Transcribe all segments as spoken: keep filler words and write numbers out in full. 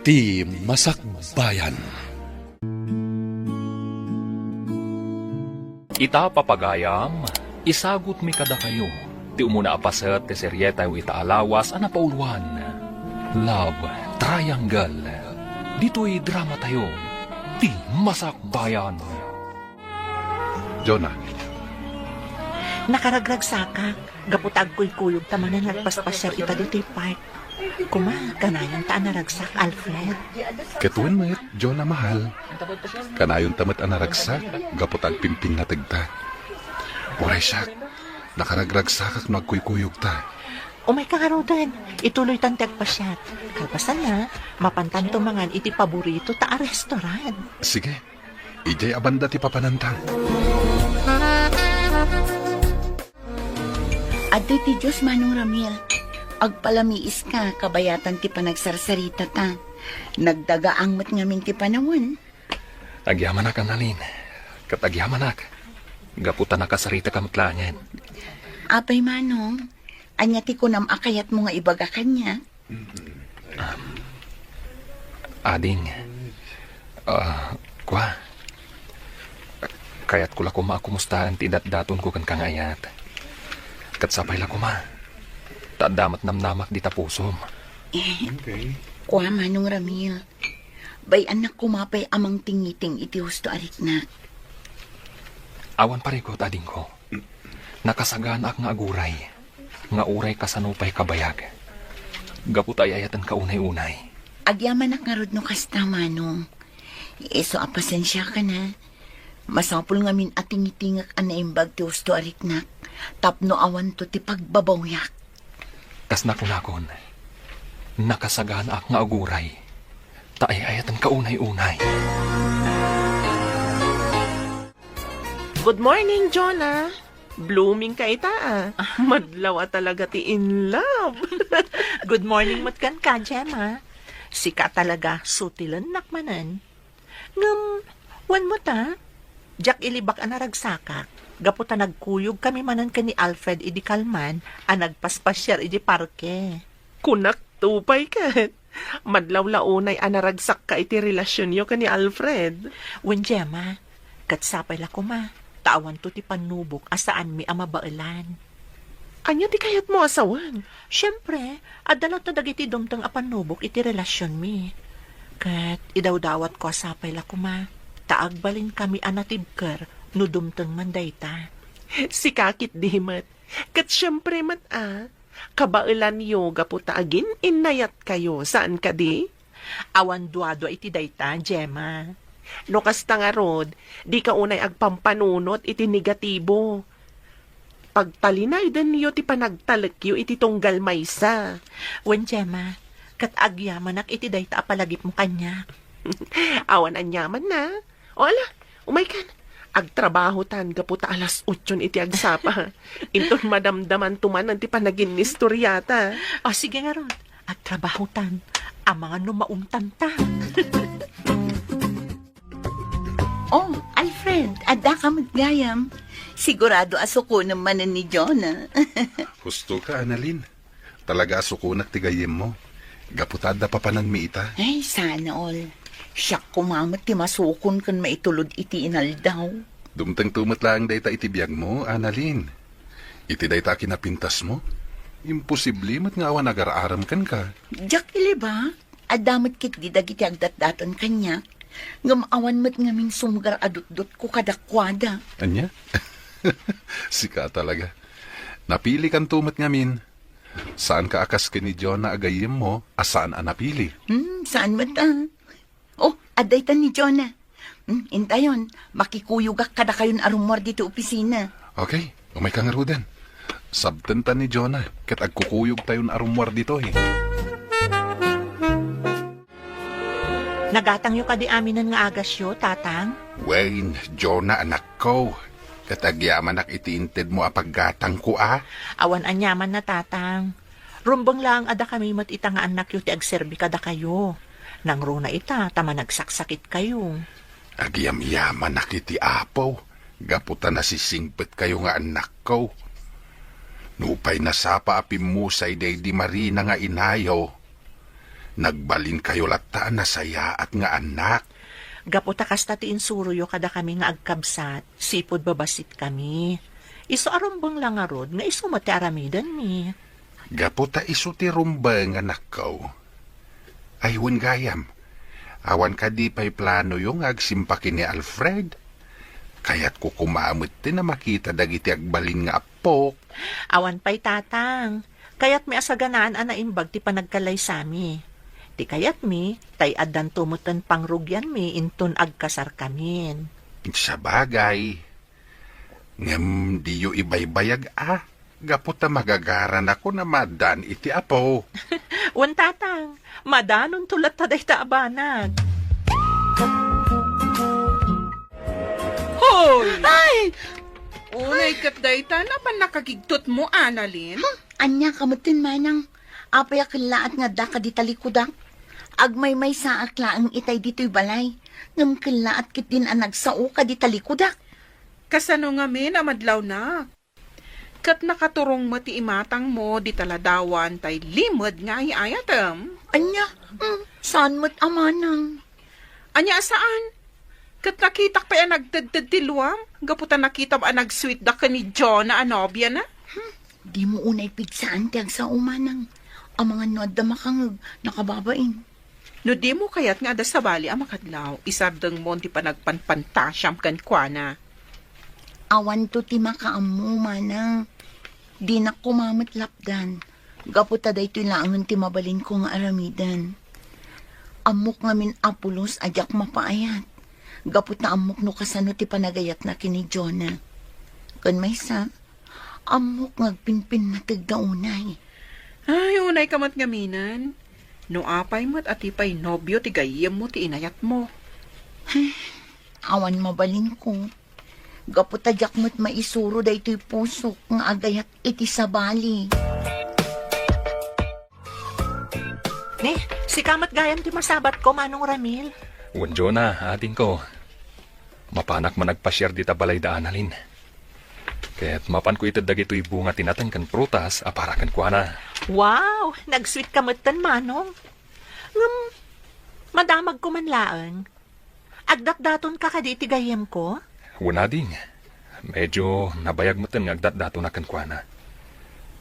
Ti Masakbayan. Ita, papagayam, isagutmi kadakayo ti umuna a paset ti serietayo ita a lawas a napauloan, Love Triangle. Ditoy dramatayo, Ti Masakbayan. Jonah. Nakaragragsakak, gapu ta agkuykuyogta manen nga agpaspasiar ita ditoy park. Kuma, kanayon ta a naragsak, Alfred. Ket wen met, Jonah mahal. Kanayonta met a naragsak, gapu ta agpimpinnategta. Uray siak, nakaragragsakak no agkuykuyogta. Umayka ngaruden, ituloytan ti agpasiar. Kalpasanna, mapantanto mangan iti paboritota a restaurant. Sige, idiay a banda ti papananta. Adtoy ti Dios, Manong Ramil. Agpalamiiska, kabayatan ti panagsarsaritata. Nagdagaang met ngamin ti panawen. Agyamanak, Annalyn. Ket agyamanak. Gapu ta nakasaritakami met laengen. Apay, Manong, ania ti kunam a kayatmo nga ibaga kaniak? Um, ading, ah, kua, kayatko la koma a kumustaen ti datdatonko kenka nga ayat. Ket sapay la koma, ta adda met namnamak dita pusom. Eh, Okay. Kua, Manong Ramil, bay-annak koma pay a mangtingiting iti husto a riknak. Awan parigot, adingko. Nakasaganaak nga aguray nga uray kasano pay kabayag, gapu ta ay-ayatenka unay-unay. Agyamanak ngarud no kasta, Manong. Isu a pasensiakan a. Masapul ngamin a tingitingek a naimbag ti husto a riknak tapno awanto ti pagbabawiak. Kas nakunakon, nakasaganaak nga aguray ta ay-ayatenka unay-unay. Good morning, Jonah. Blooming ka ita, ah. Madlaw a talaga ti in love. Good morning met kenka, Gemma. Sika talaga, sutilennak manen. Ngem, wen met, ah. Diak ilibak a naragsakak, gapu ta nagkuyogkami manen ken ni Alfred idi kalman a nagpaspasiar idi parke. Kunak to pay ket. Madlaw la unay a naragsakka iti relasionyo ken ni Alfred. Wen, Gemma, ket sapay la koma, ta awanto ti pannubok a saanmi a mabaelan. Ania ti kayatmo a sawen? Siempre, adda latta dagiti dumteng a pannubok iti relasionmi. Ket idawdawatko a sapay la koma, ta agbalinkami a natibker no dumteng man dayta. Sika ketdi met. Ket siempre met a, kabaelanyo gapu ta agin-innayatkayo, saan kadi? Awan duadua iti dayta, Gemma. No kasta ngarud, dika unay agpampanunot iti negatibo. Pagtalinaydenyo ti panagtalekyo iti tunggal maysa. Wen, Gemma, ket agyamanak iti dayta a palagipmo kaniak. Awan aniamanna. O ala, umaykan. Agtrabahotan gapu ta alas otson iti agsapa. Inton madamdamanto manen ti panaginnistoriata. O, sige ngarud. Agtrabahotan. Amangan no maungtanta. Oh, Alfred, addaka met gayam. Sigurado a sukonem manen ni Jonah. Husto ka, Annalyn. Talaga a sukonak ti gayyemmo. Gapu ta adda papananmi ita. Ay, sana all. Siak koma met ti masukon ken maitulod iti inaldaw. Dumtengto met laeng dayta iti biagmo, Annalyn. Iti dayta a kinapintasmo, imposible met nga awan agar-arem kenka. Diak iliba, adda met ketdi dagiti agdatdaton kaniak, ngem awan met ngamin sumgar a dutdotko kadakuada. Ania? Sika talaga. Napilikanto met ngamin. Saanka a kas ken ni Jonah a gayyemmo a saan a napili. Hmm, saan met a. Oh, adda itan ni Jonah. Hmm, intayon, makikuyogak kadakayon a rummuar ditoy opisina. Okay, umayka ngaruden. Sabtenta ni Jonah, ket agkukuyogtayon a rummuar ditoy. Nagatangyo kadi aminen nga agasyo, Tatang? Wen, Jonah, anakko. Ket agyamanak iti intedmo a paggatangko a. Awan aniamanna, Tatang. Rumbeng laeng a dakami met ita nga annakyo ti agserbi kadakayo. Nangruna ita ta managsaksakitkayo. Agyamyamanak iti Apo, gapu ta nasisingpetkayo nga annakko. Nupay nasapa a pimmusay daydi Marina nga inayo, Nagbalinkayo latta a nasayaat nga annak. Gapu ta kasta ti insuroyo kadakami nga agkabsat, sipud babasitkami. Isu a rumbeng la ngarud nga isu met ti aramidenmi. Gapu ta isu ti rumbeng, anakko. Ay, wen gayam. Awan kadi pay planoyo nga agsimpa ken ni Alfred? Kayatko koma met ti a makita dagiti agbalin nga appok. Awan pay, Tatang. Kayatmi a saganaan a naimbag ti panagkalaysami. Ti kayatmi, tay addanto metten pangrugianmi inton agkasarkamin. Sabagay. Ngem diyo ibaybayag a, gapu ta magagaranakon a maaddaan iti apo. Wen, Tatang, madanonto latta dayta a banag. Hoy! Ay! Unay ket dayta, napan nakagigtotmo, Annalyn? Hmm, ania ka metten, manang? Apay a kellaat nga adda kadi talikudak? Agmaymaysaak laeng itay ditoy balay, ngem kellaat ketdin a nagsao kadi talikudak. Kasano ngamin a madlawnak? Ket nakaturong met ti imatangmo dita ladawan tay limed nga ay-ayatem. Ania? Hmm, saan met a manang? Ania a saan? Ket nakitak pay a nagtedted ti luam, gapu ta nakitam a nagsweetda ken ni Jonah a nobiana. Hmm, dimo unay pigsaan ti agsao, manang. Amangan no adda makangeg, nakababain. No dimo kayat nga adda sabali a makadlaw, isardengmon ti panagpanpantasiam kenkuana. Awanto ti makaammo, manang. Dinak koma met lapdan, gapu ta daytoy laengen ti mabalinko nga aramiden. Ammok ngamin a pulos a diak mapaayat, gapu ta ammok no kasano ti panagayatna ken ni Jonah. Ken maysa, ammok nga agpinpinnategda unay. Ay, unay ka met ngaminen. No apay met a ti pay nobio ti gayyemmo ti inayatmo. Awan mabalinko. Gapu ta diak met maisuro daytoy pusok nga agayat iti sabali. Ni, sika met gayam ti masabatko, Manong Ramil. Wen, Jonah, adingko. Mapanak man agpasiar dita balay da Annalyn. Ket mapanko ited dagitoy bunga ti nateng ken prutas a para kenkuana. Wow! Nagsweet ka metten, Manong. Ngem, madamagko man laeng. Agdatdatonka kadi iti gayyemko? Wen, ading. Medyo nabayag metten nga agdatdatonak kenkuana.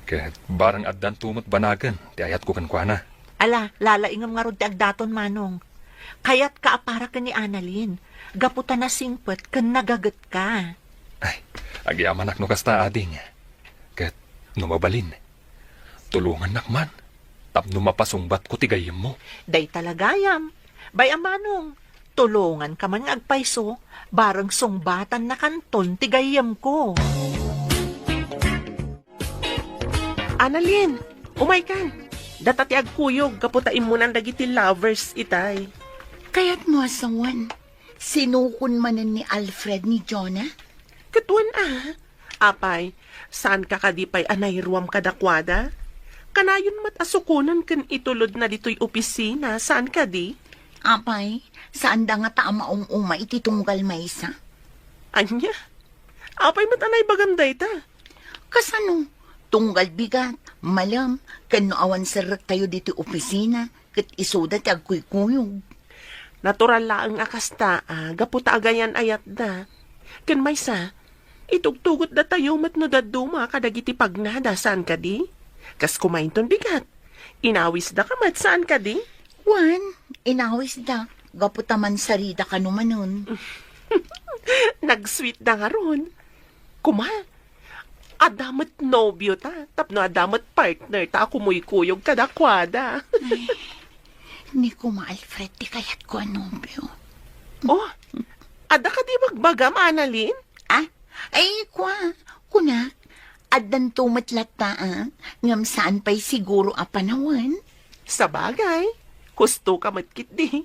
Ket bareng addanto met banagen ti ayatko kenkuana. Ala, lalaingem ngarud ti agdaton, Manong. Kayatka a para ken ni Annalyn, gapu ta nasingpet ken nagagetka. Ay, agyamanak no kasta, ading. Ket no mabalin, tulongannak man tapno mapasungbatko ti gayyemmo. Dayta la gayam. Bay-am, Manong, tulonganka man nga agpayso, bareng sungbatannakanton ti gayyemko. Annalyn, umaykan. Data ti agkuyog gapu ta immunan dagiti lovers itay. Kayatmo a sawen, sinukon manen ni Alfred ni Jonah? Ket wen a, apay, saanka kadi pay a nairuam kadakuada? Kanayon met a sukonen ken itulodna ditoy opisina, saan kadi? Apay, saanda ngata a maum-uma iti tunggal maysa? Ania? Apay met a naibagam dayta? Kasano? Tunggal bigat, malem, ken no awan serrektayo ditoy opisina, ket isuda ti agkuykuyog. Natural laeng a kasta, a, gapu ta agayan-ayatda. Ken maysa, itugtugotdatayo met no dadduma kadagiti pagnada, saan kadi? Kas kumainton bigat. Inawisdaka met, saan kadi? Wen, inawisda, gapu ta mansarida kano manen. Nagsweetda ngarud. Kuma, adda met nobiota, tapno adda met partnerta a kumuykuyog kadakuada. Ay, ni kuma Alfred ti kayatko a nobio. Oh, adda kadi bagbagam, Annalyn? Ah, ay, kua, kunak, addanto met latta, a, ngem saan pay siguro a panawen. Sabagay, husto ka met ketdi.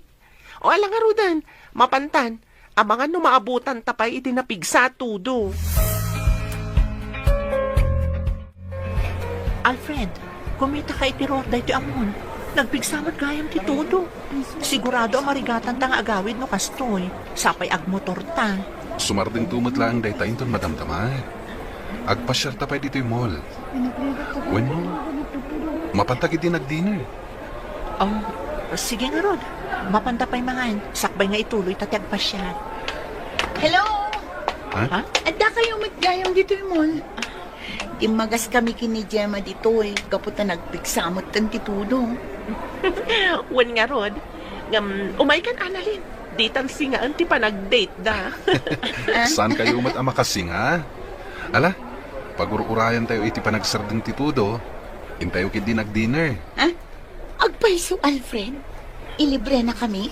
O, ala ngaruden, mapantan, amangan no maabutanta pay iti napigsa a tudo. Alfred, kumitaka iti ruar daytoy a mall. Nagpigsa met gayam ti tudo. Sigurado a marigatanta nga agawid no kastoy. Sapay agmotorta. Sumardengto met laeng dayta inton madamdama. Agpasiarta pay ditoy mall. Wenno, mapanta ketdi nagdinner. Oh, Sige ngarud, mapanta pay mangan, sakbay nga ituloy ta ti agpasiar. Hello! Ha? Ha? Adda kayo met gayam ditoy mall? Timmagas kami ken ni Gemma ditoy, gapu ta nagpigsa metten ti Todo. Wen ngarud, ngem umaykan, Annalyn. Ditan singaen ti panagdate da. Ah? Saan kayo met a makasinga? Ala, pagur-urayan tayo iti panagsardeng ti Todo. Intayo ketdi nag-dinner. Ah? Agpayso, Alfred? Ilibre na kami?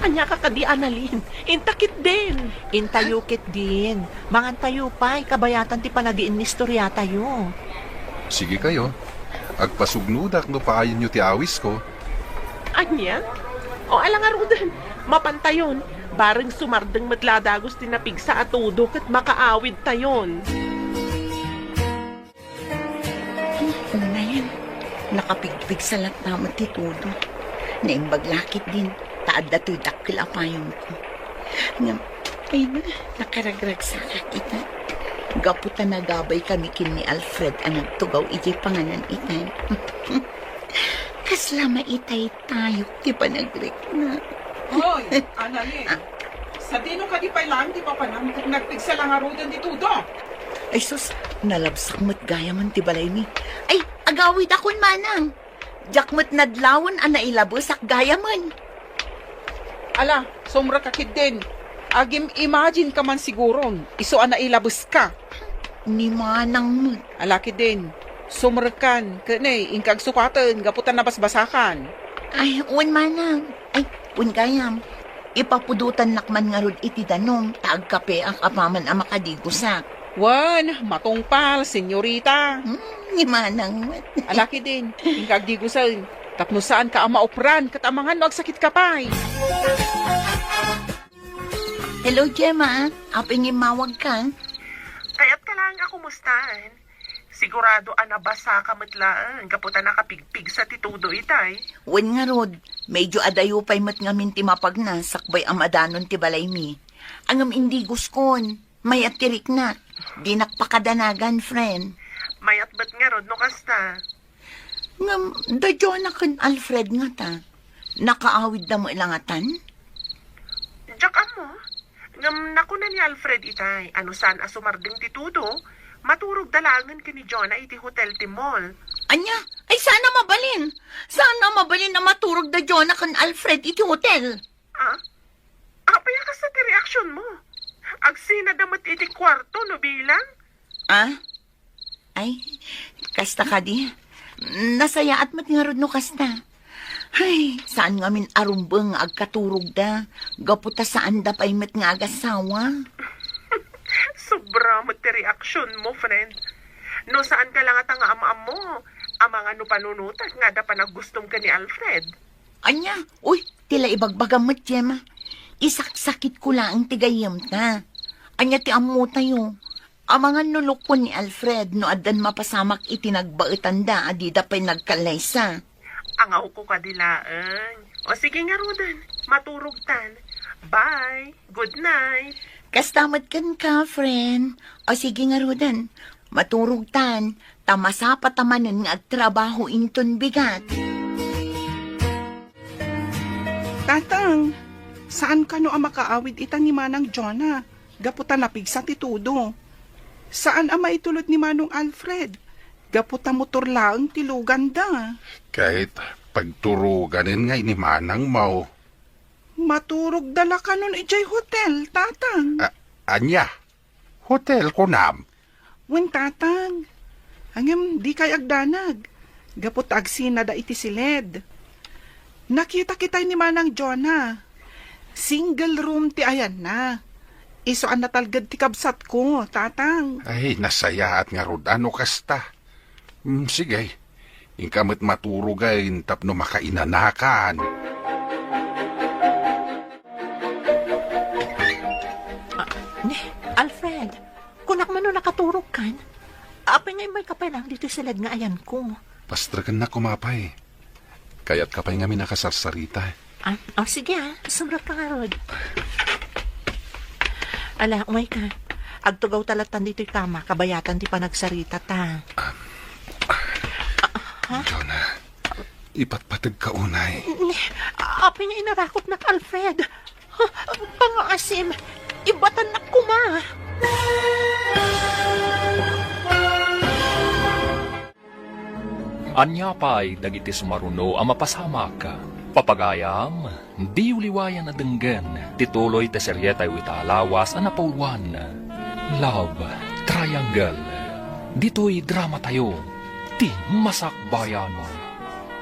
Ania ka kadi, Annalyn? Inta ketdin. Intayo ketdin. Mangan tayo pay, kabayatan ti panagiinnistoriatayo. Sige kayo. Agpasugnodak no paayenyo ti awisko. Ania? O, ala ngaruden, mapantayon. Bareng sumardeng met la dagus ti napigsa a Todo ket makaawidtayon. Unayen, nakapigpigsa latta met ti Todo. Naimbag la ketdin, ta adda toy dakkel a payongko. Ngem, ay na, nakaragragsakak ita. Gapu ta nagabay kami ken ni Alfred a nagtugaw idiay panganan itay. Kasla maitay tayo ti panagrikna. Hoy, Annalyn. Ah? Sadino kadi pay laeng ti papanam ket nagpigsa la ngaruden ti Todo? Ay sus, nalabsak met gayamen ti balaymi. Ay, agawidakon manang. Diak met nadlawen a nailabesak gayamen. Ala, sumrek ka ketdin. Agim-imagine ka man siguron, isu a nailabeska. Ni manang met. Ala ketdin, sumrekkan, ket ne, inka agsukaten gapu ta nabasbasakan. Ay, wen manang. Ay, wen gayam. Ipapudotannak man ngarud iti danum, ta agkapeak apaman a makadigusak. Wen, matungpal, senyorita. Hmm, ni manang met. Ala ketdin, inka agdigusen, tapno saanka a maupran, ket amangan no agsakitka pay. Hello, Gemma. Apay nga immawagka? Kayatka laeng a kumustaen. Sigurado a nabasaka met laeng gapu ta nakapigpigsa ti Todo itay. Wen ngarud, medyo adayo pay met ngamin ti mapagna sakbay a madanon ti balaymi. Ngem indiguskon, mayat ti riknak. Dinak pakadanagan, friend. Mayat met ngarud no kasta. Ngem, da Jonah ken Alfred ngata, nakaawidda met la ngatan? Diak ammo. Ngem nakuna ni Alfred itay a no saan a sumardeng ti Todo, maturogda laengen ken ni Jonah iti hotel ti mall. Ania? Ay, saan a mabalin? Saan a mabalin a maturogda Jonah ken Alfred iti hotel? Ah? Apay a kasta ti reaksionmo? Agsinada met iti kuarto no bilang? Ah? Ay, kasta kadi. Nasayaat met ngarud no kasta. Ay, saan ngamin a rumbeng nga agkaturogda, gapu ta saanda pay met nga agasawa. Sobra met ti reaksionmo, friend. No saanka la ngata nga am-ammo, amangan no panunotek nga adda panaggustom ken ni Alfred. Ania? Uy, ti la ibagbagam met, Gemma. Isaksakitko laeng ti gayyemta. Ania ti ammotayo? Amangan no lukon ni Alfred no addan mapasamak iti nagbaetanda a dida pay nagkallaysa. Angawko kadi laeng. O sige ngaruden, maturogtan. Bye. Good night. Kasta met kenka, friend. O sige ngaruden, maturogtan. Ta masapata manen nga agtrabaho inton bigat. Tatang, saan kano a makaawid ita ni Manang Jonah? Gapu ta napigsa ti Todo. Saan a maitulod ni Manong Alfred? Gapu ta motor laeng ti luganda. Ket pagturoganen ngay ni Manang Mau. Maturogda la kanon idiay hotel, Tatang. A-, ania? Hotel, kunam? Wen, Tatang. Ngem, dikay agdanag. Gapu ta agsinada iti siled. Nakita kitay ni Manang Jonah. Single room ti ayanna. Isu a natalged ti kabsatko, Tatang. Ay, nasayaat ngarud no kasta. Mm, sige. Inka met maturogay tapno makainanakan. Ah, ne, Alfred, kunak man no nakaturogkan? Apay nga immayka pay laeng ditoy siled nga ayanko? Pastrekennak koma pay. Kayatka pay ngamin a kasarsarita. Ah, oh, sige ah. Sumrek ka ngarud. Ala, umayka. Agtugawta lattan ditoy kama, kabayatan ti panagsaritata. Ah, ha? Jonah. Ipatpategka unay. Apay nga inarakopnak, Alfred? Pangaasim, ibatannak koma. Ania pay dagiti sumaruno a mapasamak? Papagayam, diyo liwayan a denggen ti tuloy ti serietayo ita a lawas a napauluan, Love Triangle. Ditoy dramatayo, ti Masakbayan.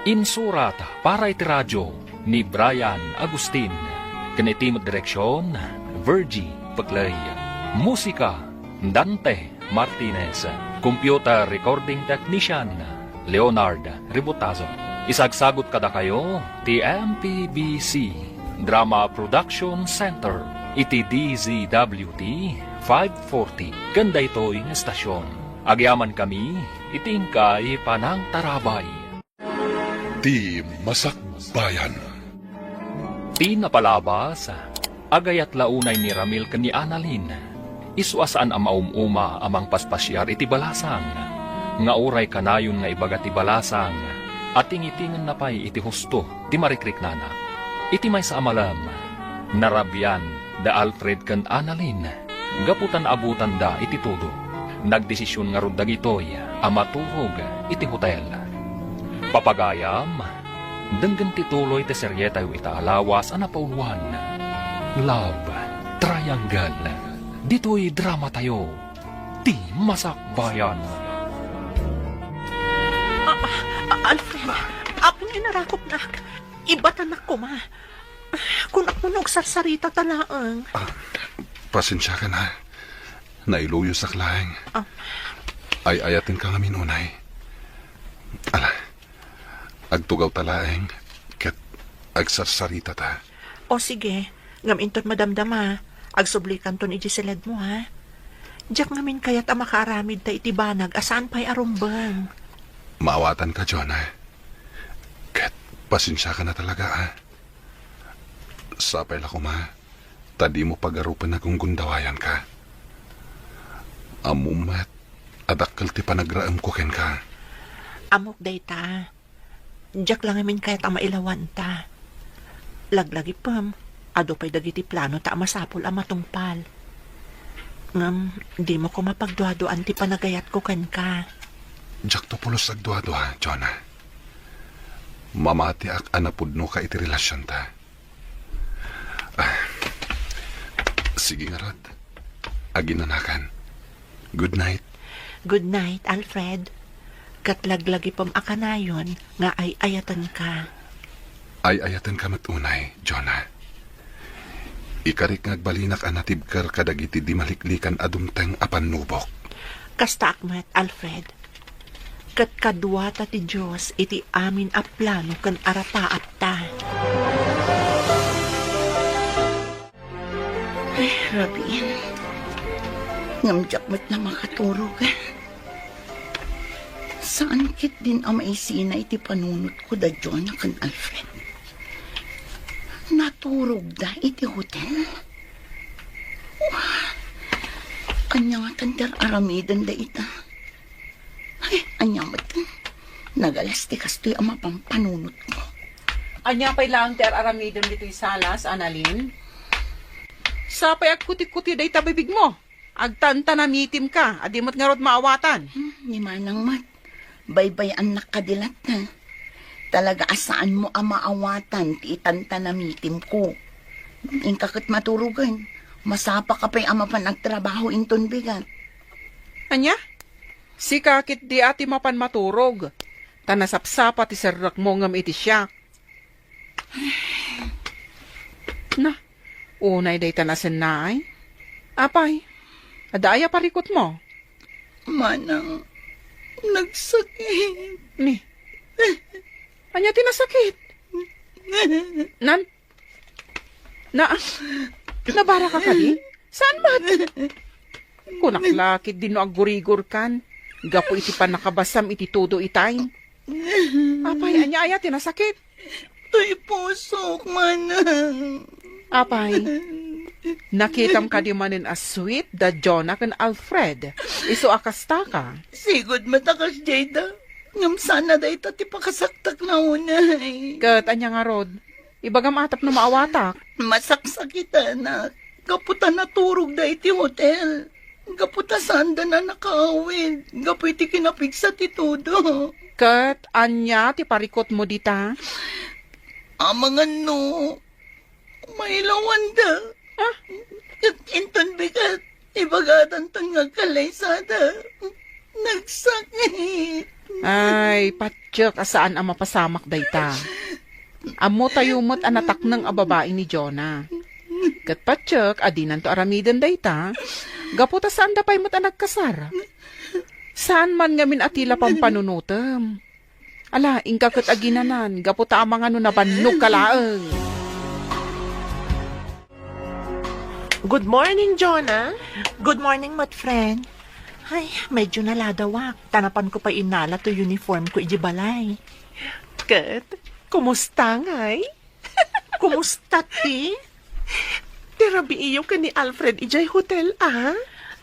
Insurat para iti radio ni Brian Agustin, ken iti met direksion, Virgie Pecley. Musika, Dante Martinez. Computer recording technician, Leonard Ributazo. Isagsagut kadakayo ti M P B C Drama Production Center iti D Z W T five forty ken daytoy nga estasion. Agyamankami iti inkay panangtarabay. Ti Masakbayan. Ti napalabas, agayat la unay ni Ramil ken ni Annalyn. Isu a saan a maum-uma a mangpaspasiar iti balasang, nga uray kanayon nga ibaga ti balasang a tingitingenna pay iti husto ti marikriknana. Iti maysa a malem, narabian da Alfred ken Annalyn gapu ta naabutanda iti todo. Nagdesision ngarud dagitoy a maturog iti hotel. Papagayam, denggen ti tuloy ti serietayo ita a lawas a napauluan, Love Triangle. Ditoy dramatayo, ti Masakbayan. Ah, ah, Alfred, apay nga inarakopnak? Ibatannak koma. Kunak no agsarsarita ta laeng. Ah, pasensiakan, ha. Nailuyosak laeng. Ah. Ay-ayatenka ngamin unay. Ala, agtugawta laeng, ket agsarsaritata. O sige, ngem inton madamdama, agsublikanton idiay siledmo, ha? Diak ngamin kayat a makaaramidta iti banag a saan pay a rumbeng. Maawatanka, Jonah. Ket pasensiakan a talaga, ha. Sapay la koma, ta dimo pagarupen a gunggundawayanka. Ammom met a dakkel ti panagraemko kenka. Ammok dayta. Diak la ngamin kayat a mailawanta. Laglagipem, adu pay dagiti planota a masapul a matungpal. Ngem, dimo koma pagduaduaan ti panagayatko kenka. Diakto pulos agduadua, Jonah. Mamatiak a napudnoka iti relasionta. Ah, sige ngarud. Aginanakan. Good night. Good night, Alfred. Ket laglagipem a kanayon nga ay-ayatenka. Ay-ayatenka met unay, Jonah. Ikarik nga agbalinak a natibker kadagiti di maliklikan a dumteng a pannubok. Kastaak met, Alfred. Ket kaduata ti Dios iti amin a plano ken arapaatta. Ay, rabiin. Ngem diak met la makaturog. Saan ketdin a maisina iti panunotko da Jonah ken Alfred. Naturogda iti hotel? Ania ngatan ti ar-aramidenda ita? Ay, ania met? Nagalas ti kastoy a mapan panunotko. Ania pay laeng ti ar-aramidem ditoy salas, Annalyn? Sapay agkutikkuti dayta bibigmo. Agtantanamitimka, a di met ngarud maawatan. Hmm, ni Manang met. Baybay-annak kadi latta. Talaga a saanmo a maawatan ti itantanamitimko. Inka ket maturogen. Masapaka pay a mapan agtrabaho inton bigat. Ania? Sika ketdi a ti mapan maturog, ta nasapsapa ti serrekmo ngem iti siak. Na, unay dayta nasennaay. Apay, adda aya parikutmo? Manang, nagsakit. Ni, ania ti nasakit? Nan, Na, nabaraka kadi? Saan met? Kunak la ketdi no aggurigorkan gapu iti pannakabasam iti todo itay. Apay, ania aya ti nasakit? Toy pusok, manang. Apay, nakitam kadi manen a sweet da Jonah ken Alfred? Isu a kastaka. Sigud met a kasdiayda. Ngem saan a dayta ti pakasaktak na unay. Ket ania ngarud? Ibagam a tapno maawatak. Masaksakitanak. Gapu ta naturogda iti hotel. Gapu ta saanda a nakaawid. Gapu iti kinapigsa ti todo. Ket ania ti parikutmo dita? Amangan no mailawanda. Ah? Ket inton bigat, ibagadanton nga agkallaysada. Nagsakit. Ay, patiek a saan a mapasamak dayta. Ammotayo met a natakneng a babai ni Jonah. Ket patiek a dinanto aramiden dayta, gapu ta saanda pay met a nagkasar. Saan man ngamin a tila pampanunotem. Ala, inka ket aginanan, gapu ta amangan no nabannogka laeng. Good morning, Jonah. Good morning, met friend. Ay, medyo naladawak. Ta napanko pay innala ti uniformko idiay balay. Ket, kumusta ngay? Kumusta ti? Ti rabiiyo ken ni Alfred idiay hotel, a?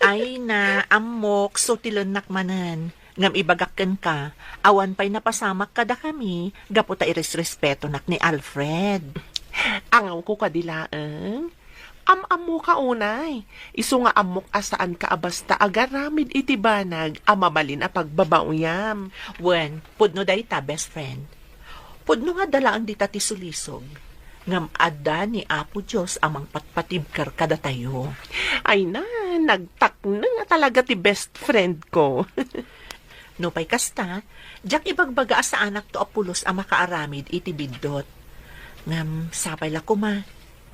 Ay na, ammok, sutilennak manen. Ngem ibagak kenka, awan pay napasamak kadakami gapu ta iresrespetonak ni Alfred. Angawko kadi laeng. Am-ammoka unay, isu nga ammok a saanka a basta agaramid iti banag a mabalin a pagbabaoyam. Wen, pudno dayta, best friend. Pudno nga adda laeng dita ti sulisog, ngem adda ni Apo Dios a mangpatpatibker kadatayo. Ay na, nagtakneng a talaga ti best friend ko. Nupay kasta, diak ibagbaga a saanakto a pulos a makaaramid iti biddut. Ngem sapay la koma,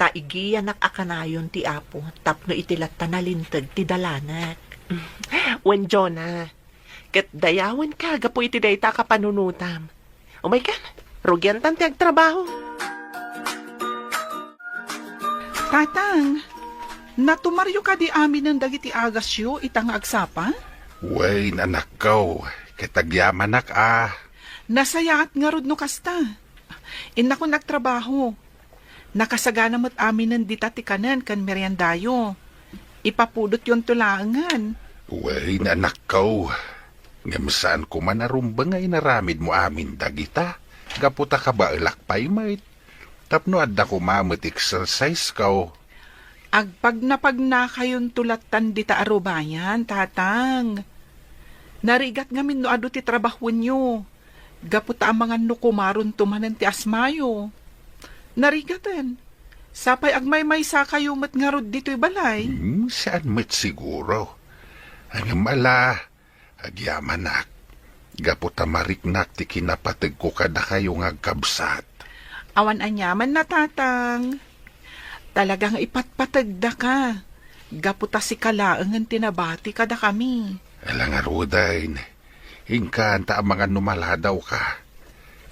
ta igiyanak a kanayon ti Apo tapno iti latta nalinteg ti dalanak. Wen, Jonah, ket dayawenka gapu iti dayta a kapanunotam. Umaykan, rugiantan ti agtrabaho. Tatang, natumaryo kadi aminen dagiti agasyo ita nga agsapa? Wen, anakko, ket agyamanak a. Nasayaat ngarud no kasta. Innakon agtrabaho. Nakasagana met aminen dita ti kanen ken meriendayo. Ipapudotyonto laengen. Wen, anakko. Ngem saan koma a rumbeng nga inaramidmo amin dagita, gapu ta kabaelak pay met. Tapno adda koma met exercise-ko. Agpagnapagnakayonto lattan dita a rubayan, Tatang. Narigat ngamin no adu ti trabahoenyo. Gapu ta amangan no kumaronto manen ti asmayo. Narigaten. Sapay agmaymaysakayo met ngarud ditoy balay. Hmm, saan met siguro. Ngem ala, agyamanak. Gapu ta mariknak ti kinapategko kadakayo nga agkabsat. Awan aniaman na, Tatang. Talaga nga ipatpategdaka. Gapu ta sika laengen ti nabati kadakami. Ala ngaruden, inkan ta amangan no maladawka.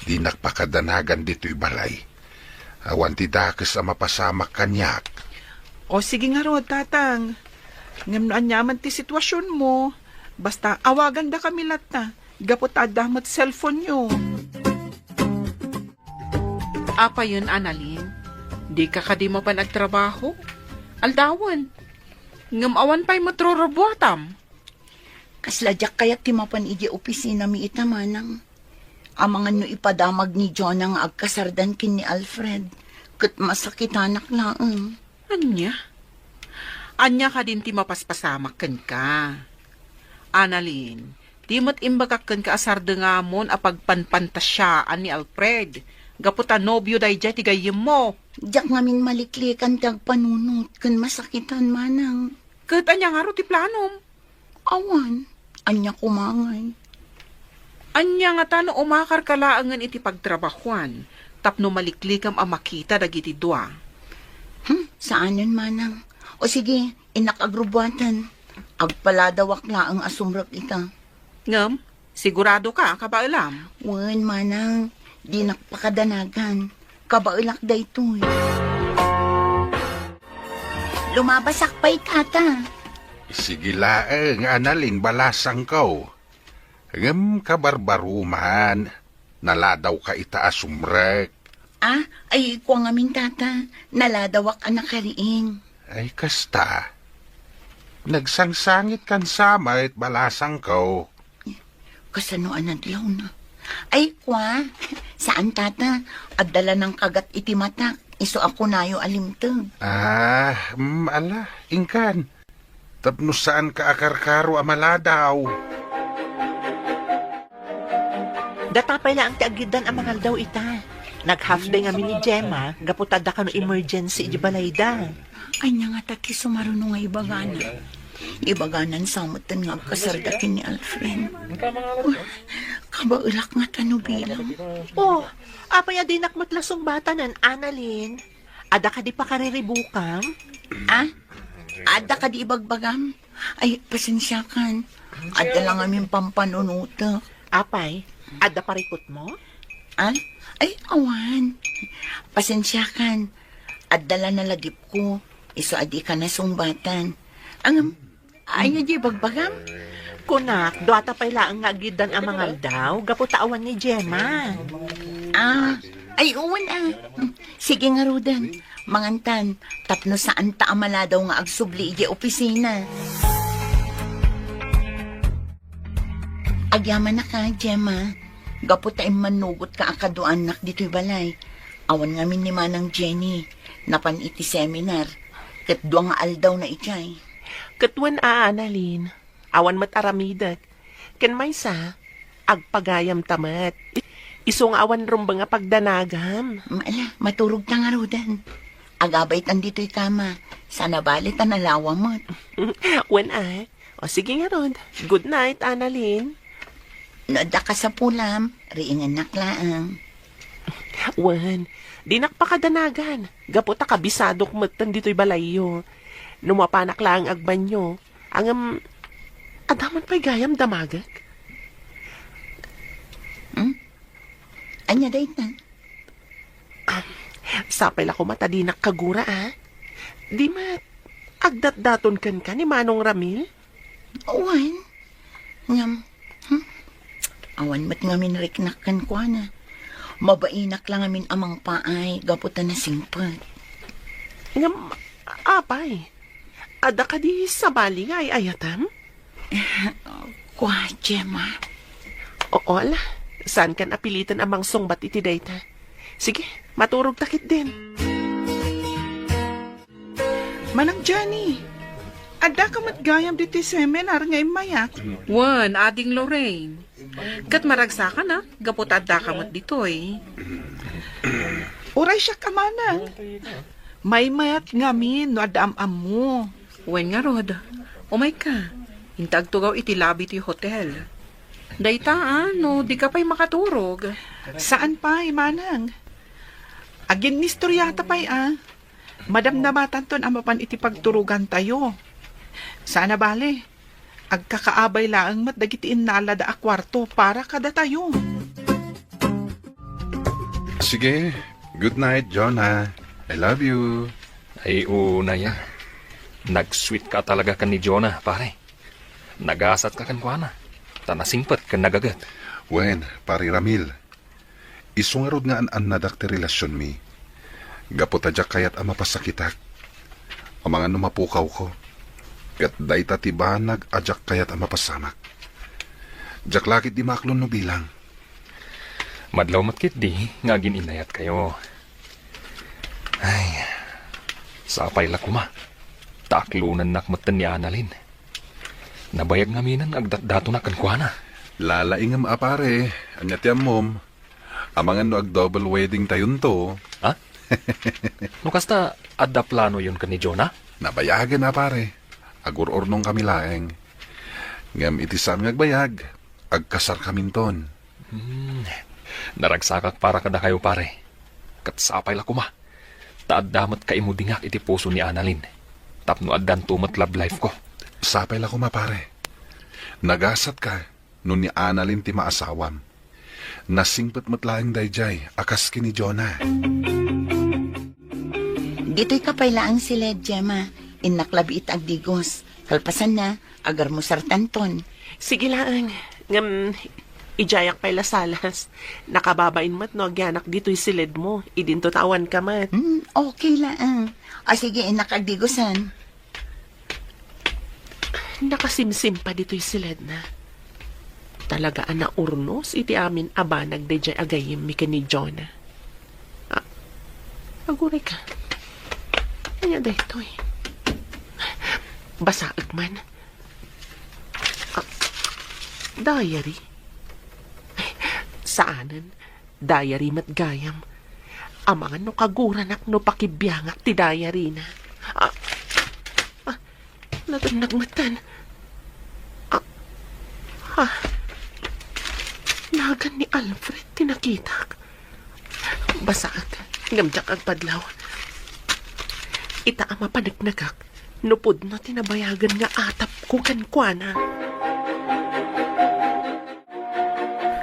Dinak pakadanagan ditoy balay. Awan ti dakes a mapasamak kaniak. O, sige ngarud, Tatang. Ngem no aniaman ti situasionmo, basta awagandakami latta, gapu ta adda met cellphone-yo. Apayen, Annalyn, dika kadi mapan agtrabaho? Aldawen. Ngem awan pay met rurubuatam. Kasla diak kayat ti mapan idiay opisinami ita, manang. Amangan no ipadamag ni Jonah nga agkasardan ken ni Alfred, ket masakitanak laeng. Ania? Ania kadin ti mapaspasamak kenka? Annalyn, di met imbagak kenka a sardengamon a pagpanpantasiaan ni Alfred, gapu ta nobio daydiay ti gayyemmo. Diak ngamin maliklikan ti agpanunot ken masakitan, manang. Ket ania ngarud ti planom? Awan, ania koma ngay? Ania ngata no umakarka laengen iti pagtrabahuan tapno maliklikam a makita dagiti dua? Hmm, saanen, manang. O sige, innak agrubuaten. Agpaladawak laeng a sumrek ita. Ngem, siguradoka a kabaelam? Wen, manang, dinak pakadanagan. Kabaelak daytoy. Lumabasak pay, tata. Sige laeng, Annalyn, balasangko. Ngem kabarbaruman, naladawka ita a sumrek. Ah, ay, kua ngamin, tata, naladawak a nakariing. Ay, kasta. Nagsangsangitkan sa met, balasangko. Kasano a nadlawna? Ay, kwa, saan, tata? Adda la nangkagat iti matak, isu a kunayo a limteg. Ah, mm, ala, inkan. Tapno saanka a karkaro a maladaw. Data pay laeng ti aggiddan a mangaldaw ita. Nag-half day ngamin ni Gemma, gapu ta adda kano emergency iti balayda. Ania ngata ti sumaruno nga ibagana? Ibagana sa metten nga agkasarda ken ni Alfred. Kabaelak ngata no bilang. Oh, apay a dinak met la sungbatanen, Annalyn? Adda kadi pakariribukam? Ah? Adda kadi ibagbagam? Ay, pasensiakan. Adda la ngamin pampanunotek. Apay, adda parikutmo? Ah? Ay, awan. Pasensiakan. Adda la nalagipko. Isu a dika nasungbatan. Ngem, ania ti ibagbagam? Kunak, duata pay laeng nga aggiddan a mangaldaw, gapu ta awan ni Gemma. Ah, ay, wen, ah. Sige ngaruden, mangantan, tapno saanta a maladaw nga agsubli idiay opisina. Agyamanak, Gemma. Gapu ta immannugotka a kaduaannak ditoy balay. Awan ngamin ni Manang Jenny, napan iti seminar, ket dua nga aldawna idiay. Ket wen, Annalyn, awan met aramidek. Ken maysa, agpagayamta met. Isu nga awan rumbeng a pagdanagam. Mm, ala, maturogta ngaruden. Agabaytan ditoy kama. Saan a bale ta nalawa met. Wen, ay. O, sige ngarud. Good night, Annalyn. No adda kasapulam, riingennak laeng. Wen, dinak pakadanagan. Gapu ta kabisadok metten ditoy balayyo. No mapanak laeng agbanyo, ngem, adda man pay gayam damagek? Hmm? Ania dayta? Ah, sapay la koma ta dinak kagura, a? Di met, agdatdaton kenka ni Manong Ramil? Wen. Ngem, hmm? Awan met ngamin riknak kenkuana. Mabainak la ngamin a mangpaay gapu ta nasingpet. Ngem, apay, adda kadi sabali nga ay-ayatem? Kua, Gemma. Oo, ala. Saankan a piliten a mangsungbat iti dayta. Sige, maturogta ketdin. Manang Jenny, addaka met gayam ditoy seminar nga immayak? Wen, Ading Lorraine. Ket maragsakan a, gapu ta addaka met ditoy. Uray siak a manang. Maymayat ngamin no adda am-ammo. Wen ngarud, umayka. Inta agtugaw iti lobby ti hotel. Dayta a, no dika pay makaturog. Saan pay, manang? Aginnistoriata pay a. Madamdamatanton a mapan iti pagturogantayo. Saan a bale, agkakaabay laeng met dagiti innalada a kuarto para kadatayo. Sige, good night, Jonah. I love you. Ay, unay a. Nag-sweet ka talaga ken ni Jonah, pare. Nagasatka kenkuana. Ta nasingpet ken nagaget. Wen, pare Ramil. Isu ngarud nga an-annadak ti relasionmi. Gapu ta diak kayat a mapasakitak. Amangan no mapukawko. Ket dayta ti banag a diak kayat a mapasamak. Diak la ketdi maaklon no bilang. Madlaw met ketdi nga agin-innayatkayo. Ay, sapay la koma. Ta aklonennak metten ni Annalyn. Nabayag ngaminen nga agdatdatonak kenkuana. Lalaingem a pare, ania ti ammom? Amangan no ag-double wedding tayonto. Ha? No kasta, adda planoyon ken ni Jonah? Nabayagen a pare. Agur-urnongkami laeng. Ngem iti saan nga agbayag, agkasarkaminton. Hmm. Naragsakak para kadakayo, pare. Ket sapay la koma. Ta adda met kaimudingak iti puso ni Annalyn. Tapno addanto met love life ko. Sapay la koma, pare. Nagasatka no ni Annalyn ti maasawam. Nasingpet met laeng daydiay a kas ken ni Jonah. Ditoy ka pay laeng siled, Gemma. Innak labi ita agdigos. Kalpasanna, agarmusartanton. Sige laeng. Ngem, idiayak pay la salas. Nakababain met no agyanak ditoy siledmo. Idinto ta awanka met. Hmm, okay laeng. O sige, innak agdigosan. Nakasimsim pa ditoy siledna. Talaga a naurnos iti amin a banag daydiay a gayyemmi ken ni Jonah. Ah, aguray ka. Ania daytoy? Basaek man. Ah, diary? Saanen. Diary met gayam. Amangan no kaguranak no pakibiangak ti diary na. Ah, ah, natennag metten. Ah, ah, nagan ni Alfred ti nakitak. Basaek, ngem diak agpadlaw. Ita a mapaneknekak, no pudno ti nabayagen nga atapko kenkuana.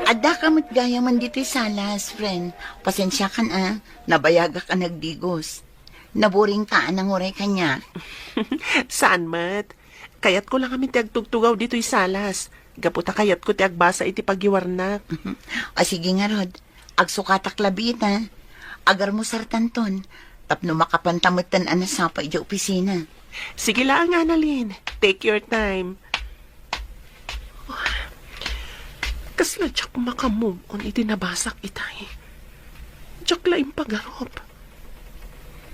Addaka met gayamen ditoy salas, friend. Pasensiakan a, nabayagak a nagdigos. Naburingka a nanguray kaniak. Saan met? Kayatko la ngamin ti agtugtugaw ditoy salas. Gapu ta kayatko ti agbasa iti pagiwarnak. O sige ngarud, agsukatak labi ita. Agarmusartanton, tapno makapanta metten a nasapa idiay opisina. Sige laeng, Annalyn. Take your time. Kasla diak maka-move on iti nabasak itay. Diak la impagarup.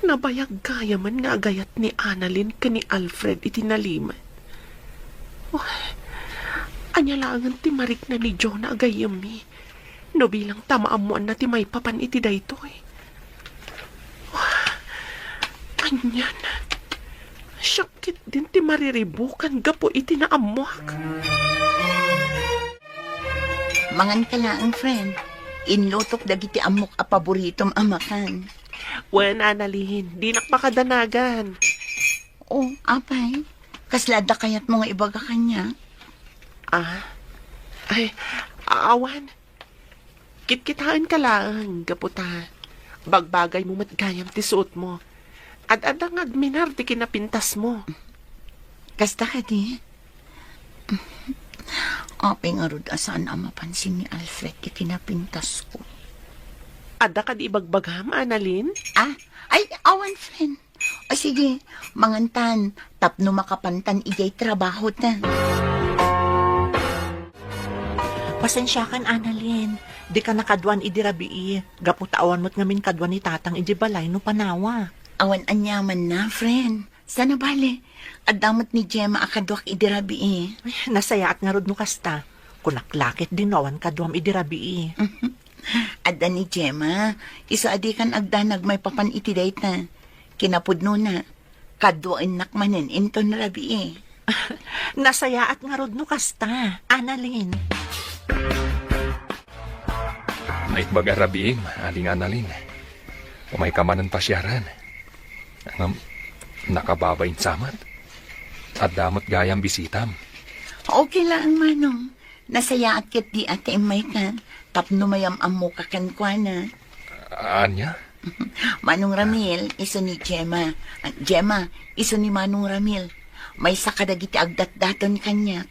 Nabayag gayamen nga agayat ni Annalyn ken ni Alfred iti nalimed. Oh, ania laengen ti marikna ni Jonah a gayyemmi? No bilang ta maammoanna ti maipapan iti daytoy. Anian? Siak ketdin ti mariribukan gapu iti naammoak. Manganka laeng, friend. Inlutok dagiti ammok a paboritom a makan. Wen, Annalyn, dinak makadanagan. Oh, apay? Kasla adda kayatmo nga ibaga kaniak? Ah? Ay, awan. Kitkitaenka laeng, gapu ta bagbagaymo met gayam ti suotmo. Ad-adda nga agminar ti kinapintasmo. Kasta kadi? Apay ngarud a saan a mapansin ni Alfred ti kinapintasko? Adda kadi ibagbagam, Annalyn? Ah? Ay, awan, friend. O sige, mangantan, tapno makapantan idiay trabahota. Pasensiakan, Annalyn. Dika nakaduan idi rabii. Gapu ta awan met ngamin kaduan ni Tatang idi balay no panawa. Awan aniamanna, friend. Saan a bale, adda met ni Gemma a kaduak idi rabii. Ay, nasayaat ngarud no kasta. Kunak la ketdi no awan kaduam idi rabii. Adda ni Gemma, isu a dikan agdanag maipapan iti dayta. Kinapudnona, kaduaennak manen inton rabii. Nasayaat ngarud no kasta, Annalyn. Naimbag a rabiim, Ading Annalyn. Umayka manen pasiaren. Ngem, nakababain sa met. Adda met gayam bisitam. Okay laeng, Manong. Nasayaat ketdi a ti immayka tapno mayam-ammoka kenkuana. Ania? Manong Ramil, isu ni Gemma. Ah, Gemma, isu ni Manong Ramil. Maysa kadagiti agdatdaton kaniak.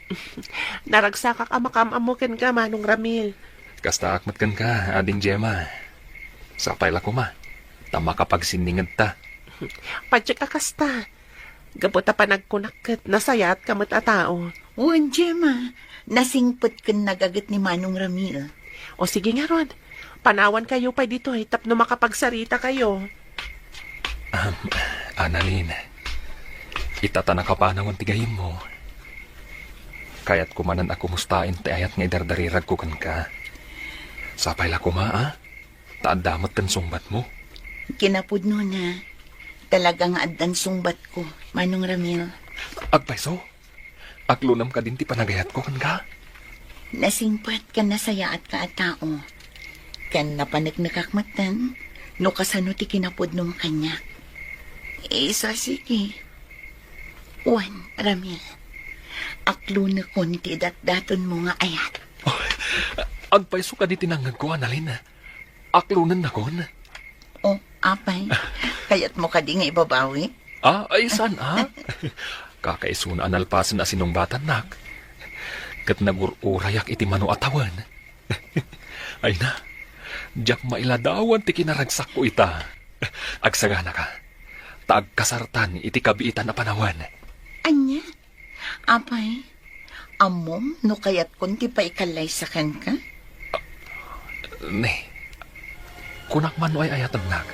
Naragsakak a makaam-ammo kenka, Manong Ramil. Kastaak met kenka, Ading Gemma. Sapay la koma, ta makapagsinningedta. Patiek a kasta. Gapu ta panagkunak ket nasayaatka met a tao. Wen, Gemma, nasingpet ken nagaget ni Manong Ramil. O sige ngarud, panawankayo pay ditoy tapno makapagsarita kayo. Am, Annalyn, ita ta nakapanawan ti gayyemmo. Kayatko manen a kumustaen ti ayat nga idardariragko kenka. Sapay la koma, a? Ta adda met ken sungbatmo. Kinapudnona, talaga nga addan sungbatko, Manong Ramil. Agpayso? Aklonem kadin ti panagayatko kenka? Nasingpet ken nasayaatka a tao. Ken napaneknekak metten no kasano ti kinapudnom kaniak. Isu a sige. Wen, Ramil, aklonekon ti datdatonmo nga ayat. Agpayso kadi ti nangngegko, Annalyn? Aklonennakon? Oh, apay. Kayatmo kadi nga ibabawi? Ah, ay, saan, ah? Kakaisuna a nalpasen a sinungbatannak. Ket nagur-urayak iti mano a tawen. Ay na, diak mailadawan ti kinaragsakko ita. Agsaganaka, ta agkasartan iti kabiitan a panawen. Ania? Apay, Ammom no kayatkon ti paikallaysa kenka? Ne, kunak man no ay-ayatennak,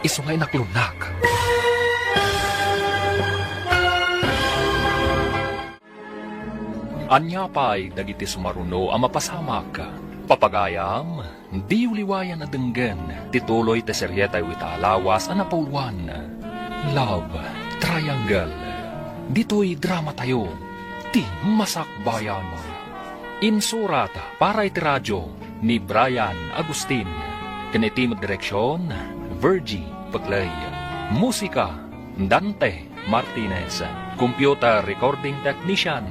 isu nga inaklonnak. Ania pay dagiti sumaruno a mapasamak? Papagayam, diyo liwayan a denggen ti tuloy ti serietayo ita a lawas a napauluan, Love Triangle. Ditoy dramatayo, ti Masakbayan. Insurat para iti radio ni Brian Agustin, ken iti met direksion, Virgie Peclay. Musika, Dante Martinez. Computer Recording Technician,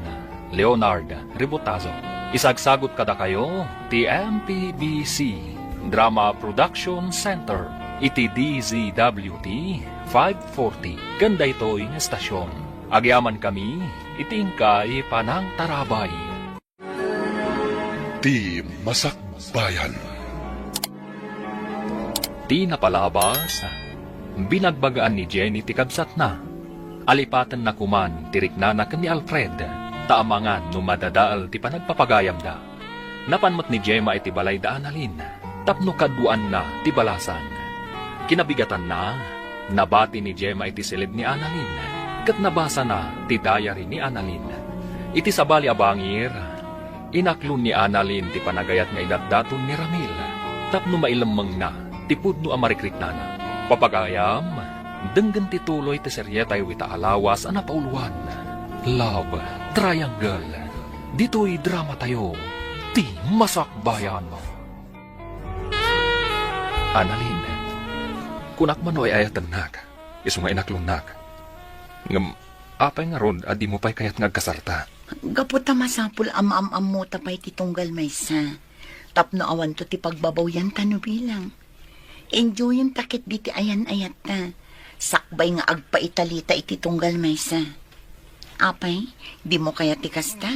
Leonard Ributazo. Isagsagut kadakayo ti M P B C Drama Production Center iti D Z W T five forty ken daytoy nga estasion. Agyamankami iti inkay panangtarabay. Ti Masakbayan. Ti napalabas, binagbagaan ni Jenny ti kabsatna. Alipatenna koman ti riknana ken ni Alfred, ta amangan no madadael ti panagpapagayamda. Napan met ni Gemma iti balay da Annalyn tapno kaduaanna ti balasan. Kinabigatanna, nabati ni Gemma iti siled ni Annalyn, ket nabasana ti diary ni Annalyn. Iti sabali a bangir, inaklon ni Annalyn ti panagayat nga idatdaton ni Ramil tapno mailemmengna ti pudno a marikriknana. Papagayam, denggen ti tuloy ti serietayo ita a lawas a napauluan, Love Triangle. Ditoy dramatayo, ti Masakbayan. Annalyn, kunak man no ay-ayatennak, isu nga inaklonnak. Ngem, apay ngarud a dimo pay kayat nga agkasarta? Gapu ta masapul a maam-ammota pay ti tunggal maysa, tapno awanto ti pagbabawianta no bilang. Enjoyenta ketdi ti ayan-ayatta, sakbay nga agpaitalita iti tunggal maysa. Apay, dimo kayat ti kasta?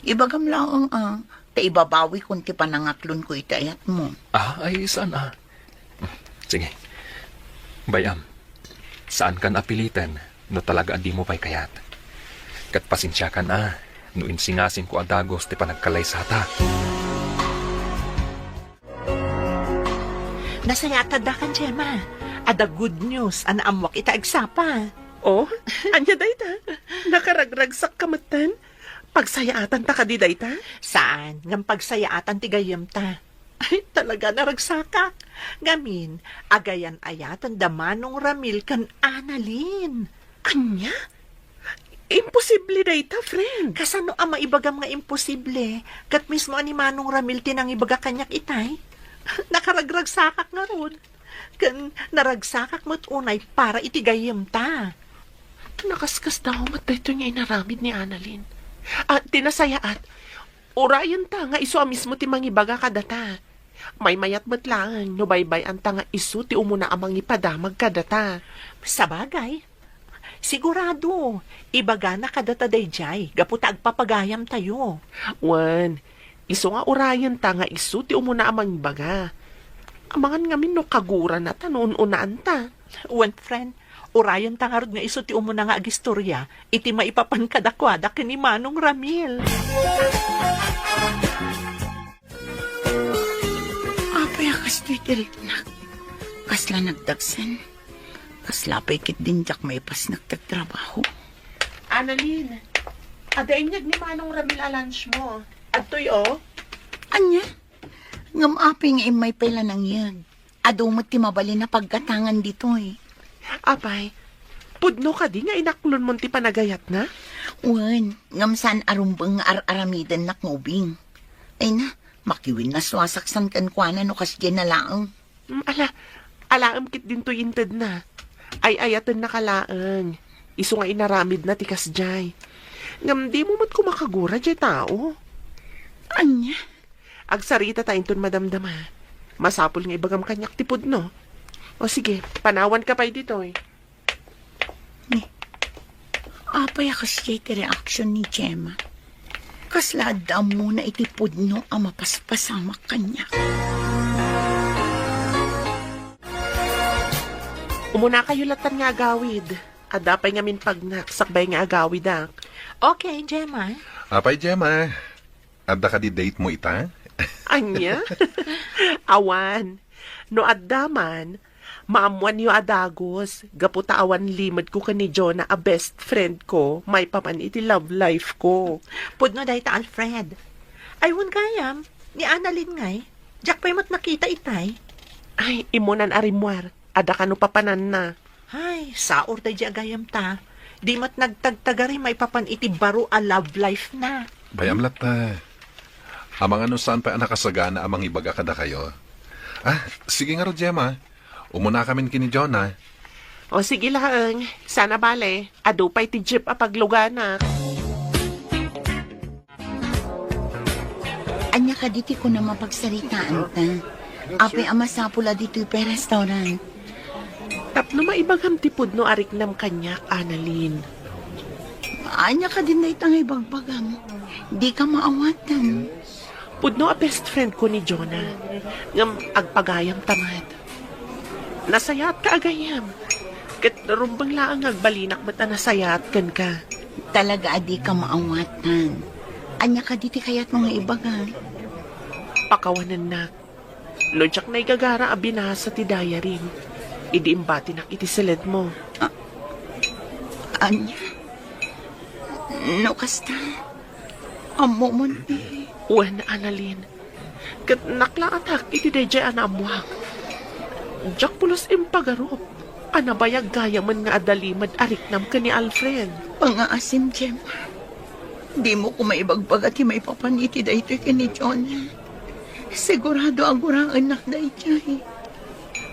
Ibagam laeng a, ta ibabawikon ti panangaklonko iti ayatmo. Ah, ay, saan a? Sige. Bay-am, saankan a piliten no talaga a dimo pay kayat. Ket pasensiakan a no insingasingko a dagus ti panagkalaysata. Nasayaat adda kan Gemma. Adda good news a naammuak ita agsapa. Oh, ania dayta? Nakaragragsakka metten? Pagsayaatanta kadi dayta? Saan, ngem pagsayaatan ti gayyemta. Ay, talaga, naragsakak. Ngamin, agayan-ayaten da Manong Ramil ken Annalyn. Ania? Imposible dayta, friend. Kasano a maibagam nga imposible? Ket mismo a ni Manong Ramil ti nangibaga kaniak itay. Nakaragragsakak ngarud. Ken naragsakak met unay para iti gayyemta. Nakaskasdaaw met daytoy nga inaramid ni Annalyn. Ah, ti nasayaat, urayenta nga isu a mismo ti mangibaga kadata. Maymayat met laeng no baybay-anta nga isu ti umuna a mangipadamag kadata. Sabagay, sigurado, ibagana kadata daydiay gapu ta agpapagayamtayo. Wen, isu nga urayenta nga isu ti umuna a mangibaga. Amangan ngamin no kagurana ta no un-unaanta. Wen, friend, urayenta ngarud nga isu ti umuna nga agistorya iti maipapan kadakuada ken ni Manong Ramil. Apay a kastoy ti riknak? Kasla nagdagsen. Kasla pay ketdin diak maipasnek ti agtrabaho. Annalyn, adda inyeg ni Manong Ramil a lunch mo. Adtoy, o. Ania? Ngem apay nga immay pay la nangyeg? Adu met ti mabalin a paggatangan ditoy. Apay, pudno kadi nga inaklonmon ti panagayatna? Wen, ngem saan a rumbeng nga ar-aramidennak nga ubing. Ay na, makiwen a suasaksan kenkuana no kasdiay na laeng. Mm, ala, alaem ketdintoy intedna. Ay-ayatennaka laeng. Isu nga inaramidna ti kasdiay. Ngem dimo met koma kagura diay tao. Ania? Agsaritata inton madamdama. Masapul nga ibagam kaniak ti pudno. O sige, panawanka pay ditoy. Ni, apay a kasdiay ti reaksyon ni Gemma? Kasla adda ammona iti pudno a mapaspasamak kaniak. Umunakayo lattan nga agawid. Adda pay ngamin pagnak sakbay nga agawidak. Okay, Gemma. Apay, Gemma? Adda kadi date mo ita? Ania? Awan. No adda man, maammoanyo a dagus, gapu ta awan limedko ken ni Jonah a best friend ko, maipapan iti love life ko. Pudno dayta, Alfred. Ay, wen gayam, ni Annalyn ngay, diak pay met nakita itay. Ay, immunan a rimmuar. Adda kano papananna. Ay, saor daydi a gayam ta. Di met nagtagtagari maipapan iti baro a love life na. Bayam latta. Amangan no saan pay a nakasagana a mangibaga kadakayo. Ah, sige ngarud, Gemma. Umunakamin ken ni Jonah. O, sige laeng. Saan a bale, adu pay ti jeep a pagluganak. Ania kadi ti kunam a pagsaritaanta? Apay a masapul a ditoy pay restaurant? Tapno maibagam ti pudno a riknam kaniak, Annalyn. Ania kadi dayta nga ibagbagam? Dika maawatan. Pudno a best friend ko ni Jonah. Ngem agpagayam ta met. Nasayaat ka a gayam. Ket rumbeng laeng nga agbalinak met a nasayaat kenka. Talaga a dika maawatan. Ania kadi ti kayatmo nga ibaga? Pakawanennak. No diak naigagara a binasa ti diarim, idi imbatinak iti siledmo. A-, ania? No kasta, ammomon ti... Wen, Annalyn. Ket naklaatak iti daydiay a naammoak. Diak pulos impagarup a nabayag gayamen nga adda limed a riknam ken ni Alfred. Pangaasim, Gemma. Dimo koma ibagbaga ti maipapan iti daytoy ken ni Jonah. Sigurado a guraennak daydiay.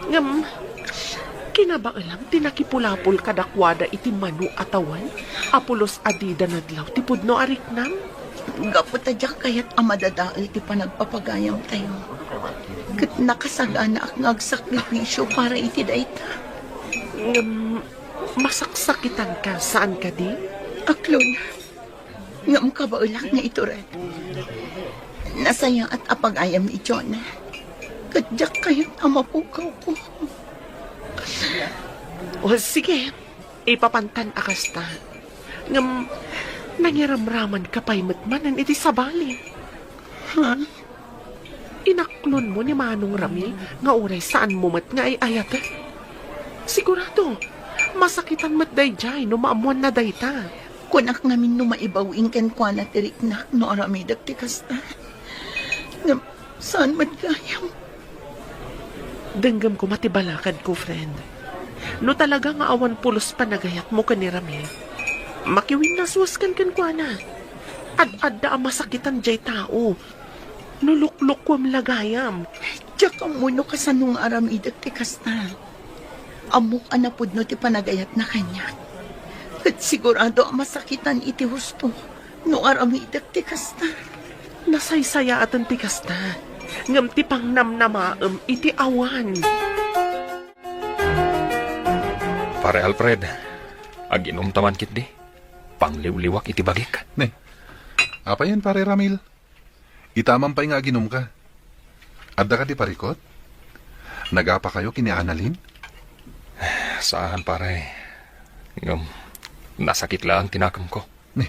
Ngem, kinabaelam ti nakipulapol kadakuada iti mano a tawen a pulos a dida nadlaw ti pudno a riknam? Gapu ta diak kayat a madadael ti panagpapagayamtayo. Ket nakasaganaak nga agsakripisio para iti dayta. Ngem, masaksakitanka, saan kadi? Aklona. Ngem kabaelak nga itured. Nasayaat a pagayam ni Jonah. Ket diak kayat a mapugawko. O, sige. Ipapantan a kasta. Ngem, nangiramramanka pay met manen iti sabali. Ha? Inaklonmo ni Manong Ramil nga uray saanmo met nga ay-ayaten. Sigurado, masakitan met daydiay no maammoanna dayta. Kunak ngamin no maibaw-in kenkuana ti riknak no aramidek ti kasta. Ngem saan met gayam. Denggem koma ti balakadko, friend. No talaga nga awan pulos panagayatmo ken ni Ramil, makiwinnaswaskan kenkuana. Ad-adda a masakitan diay tao. No luklukuem la gayam. Diak ammo no kasano nga aramidek ti kasta. Ammok a napudno ti panagayatna kaniak. Ket sigurado a masakitan iti husto no aramidek ti kasta. Nasaysayaaten ti kasta. Ngem ti pangnamnamaem iti awan. Pare Alfred, aginumta man ketdi. Pangliwliwak iti bagik. Ne. Apayen, Pare Ramil? Itaman pay nga aginumka. Adda kadi parikut? Nagapakayo ken ni Annalyn? Saan, pare. Ngem, nasakit laeng ti nakemko. Ni,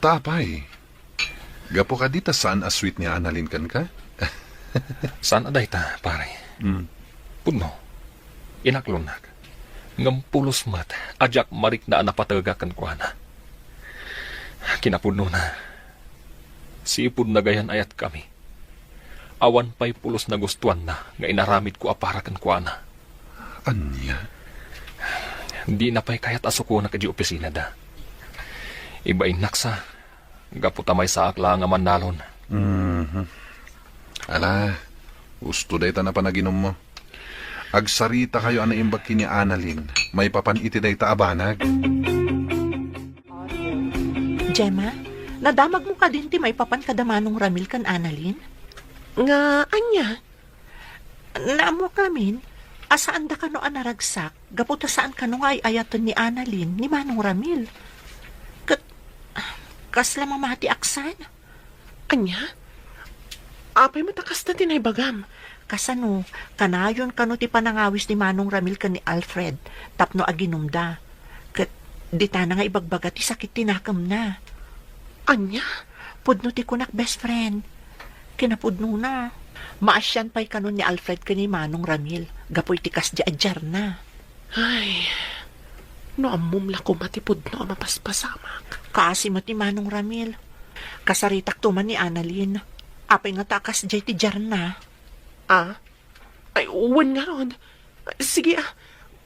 ta apay? Gapu kadi ta saan a sweet ni Annalyn kenka? Saan a dayta, pare. Mm. Pudno, inaklonnak. Ngem pulos met a diak marikna a napatega kenkuana. Kinapudnona, sipud nagayan-ayatkami, awan pay pulos nagustuanna nga inaramidko a para kenkuana. Ania? Dina pay kayat a sukonak idiay opisinada. Ibainnaksa, gapu ta maysaak laeng a mannalon. Mhm. Ala, husto dayta a panaginummo. Agsaritakayo a naimbag ken ni Annalyn maipapan iti dayta a banag. Gemma, nadamagmo kadin ti maipapan kada Manong Ramil ken Annalyn? Nga ania? Naammoak ngamin a saanda kano a naragsak gapu ta saan kano nga ay-ayaten ni Annalyn ni Manong Ramil. Ket, kasla mamati a kasano? Ania? Apay met a kasta ti naibagam? Kasano, kanayon kano ti panangawis ni Manong Ramil ken ni Alfred tapno aginumda. Ket, Ditana nga ibagbaga ti sakit ti nakemna. Ania? Pudno ti kunak, best friend. Kinapudnona. Maasian pay kanon ni Alfred ken ni Manong Ramil gapu iti kasdi a diarna. Ay, no ammom la koma ti pudno a mapaspasamak. Kaasi met ni Manong Ramil. Kasaritakto man ni Annalyn. Apay ngata a kasdiay ti diarna? Ah? Ay, wen ngarud. Sige, ah.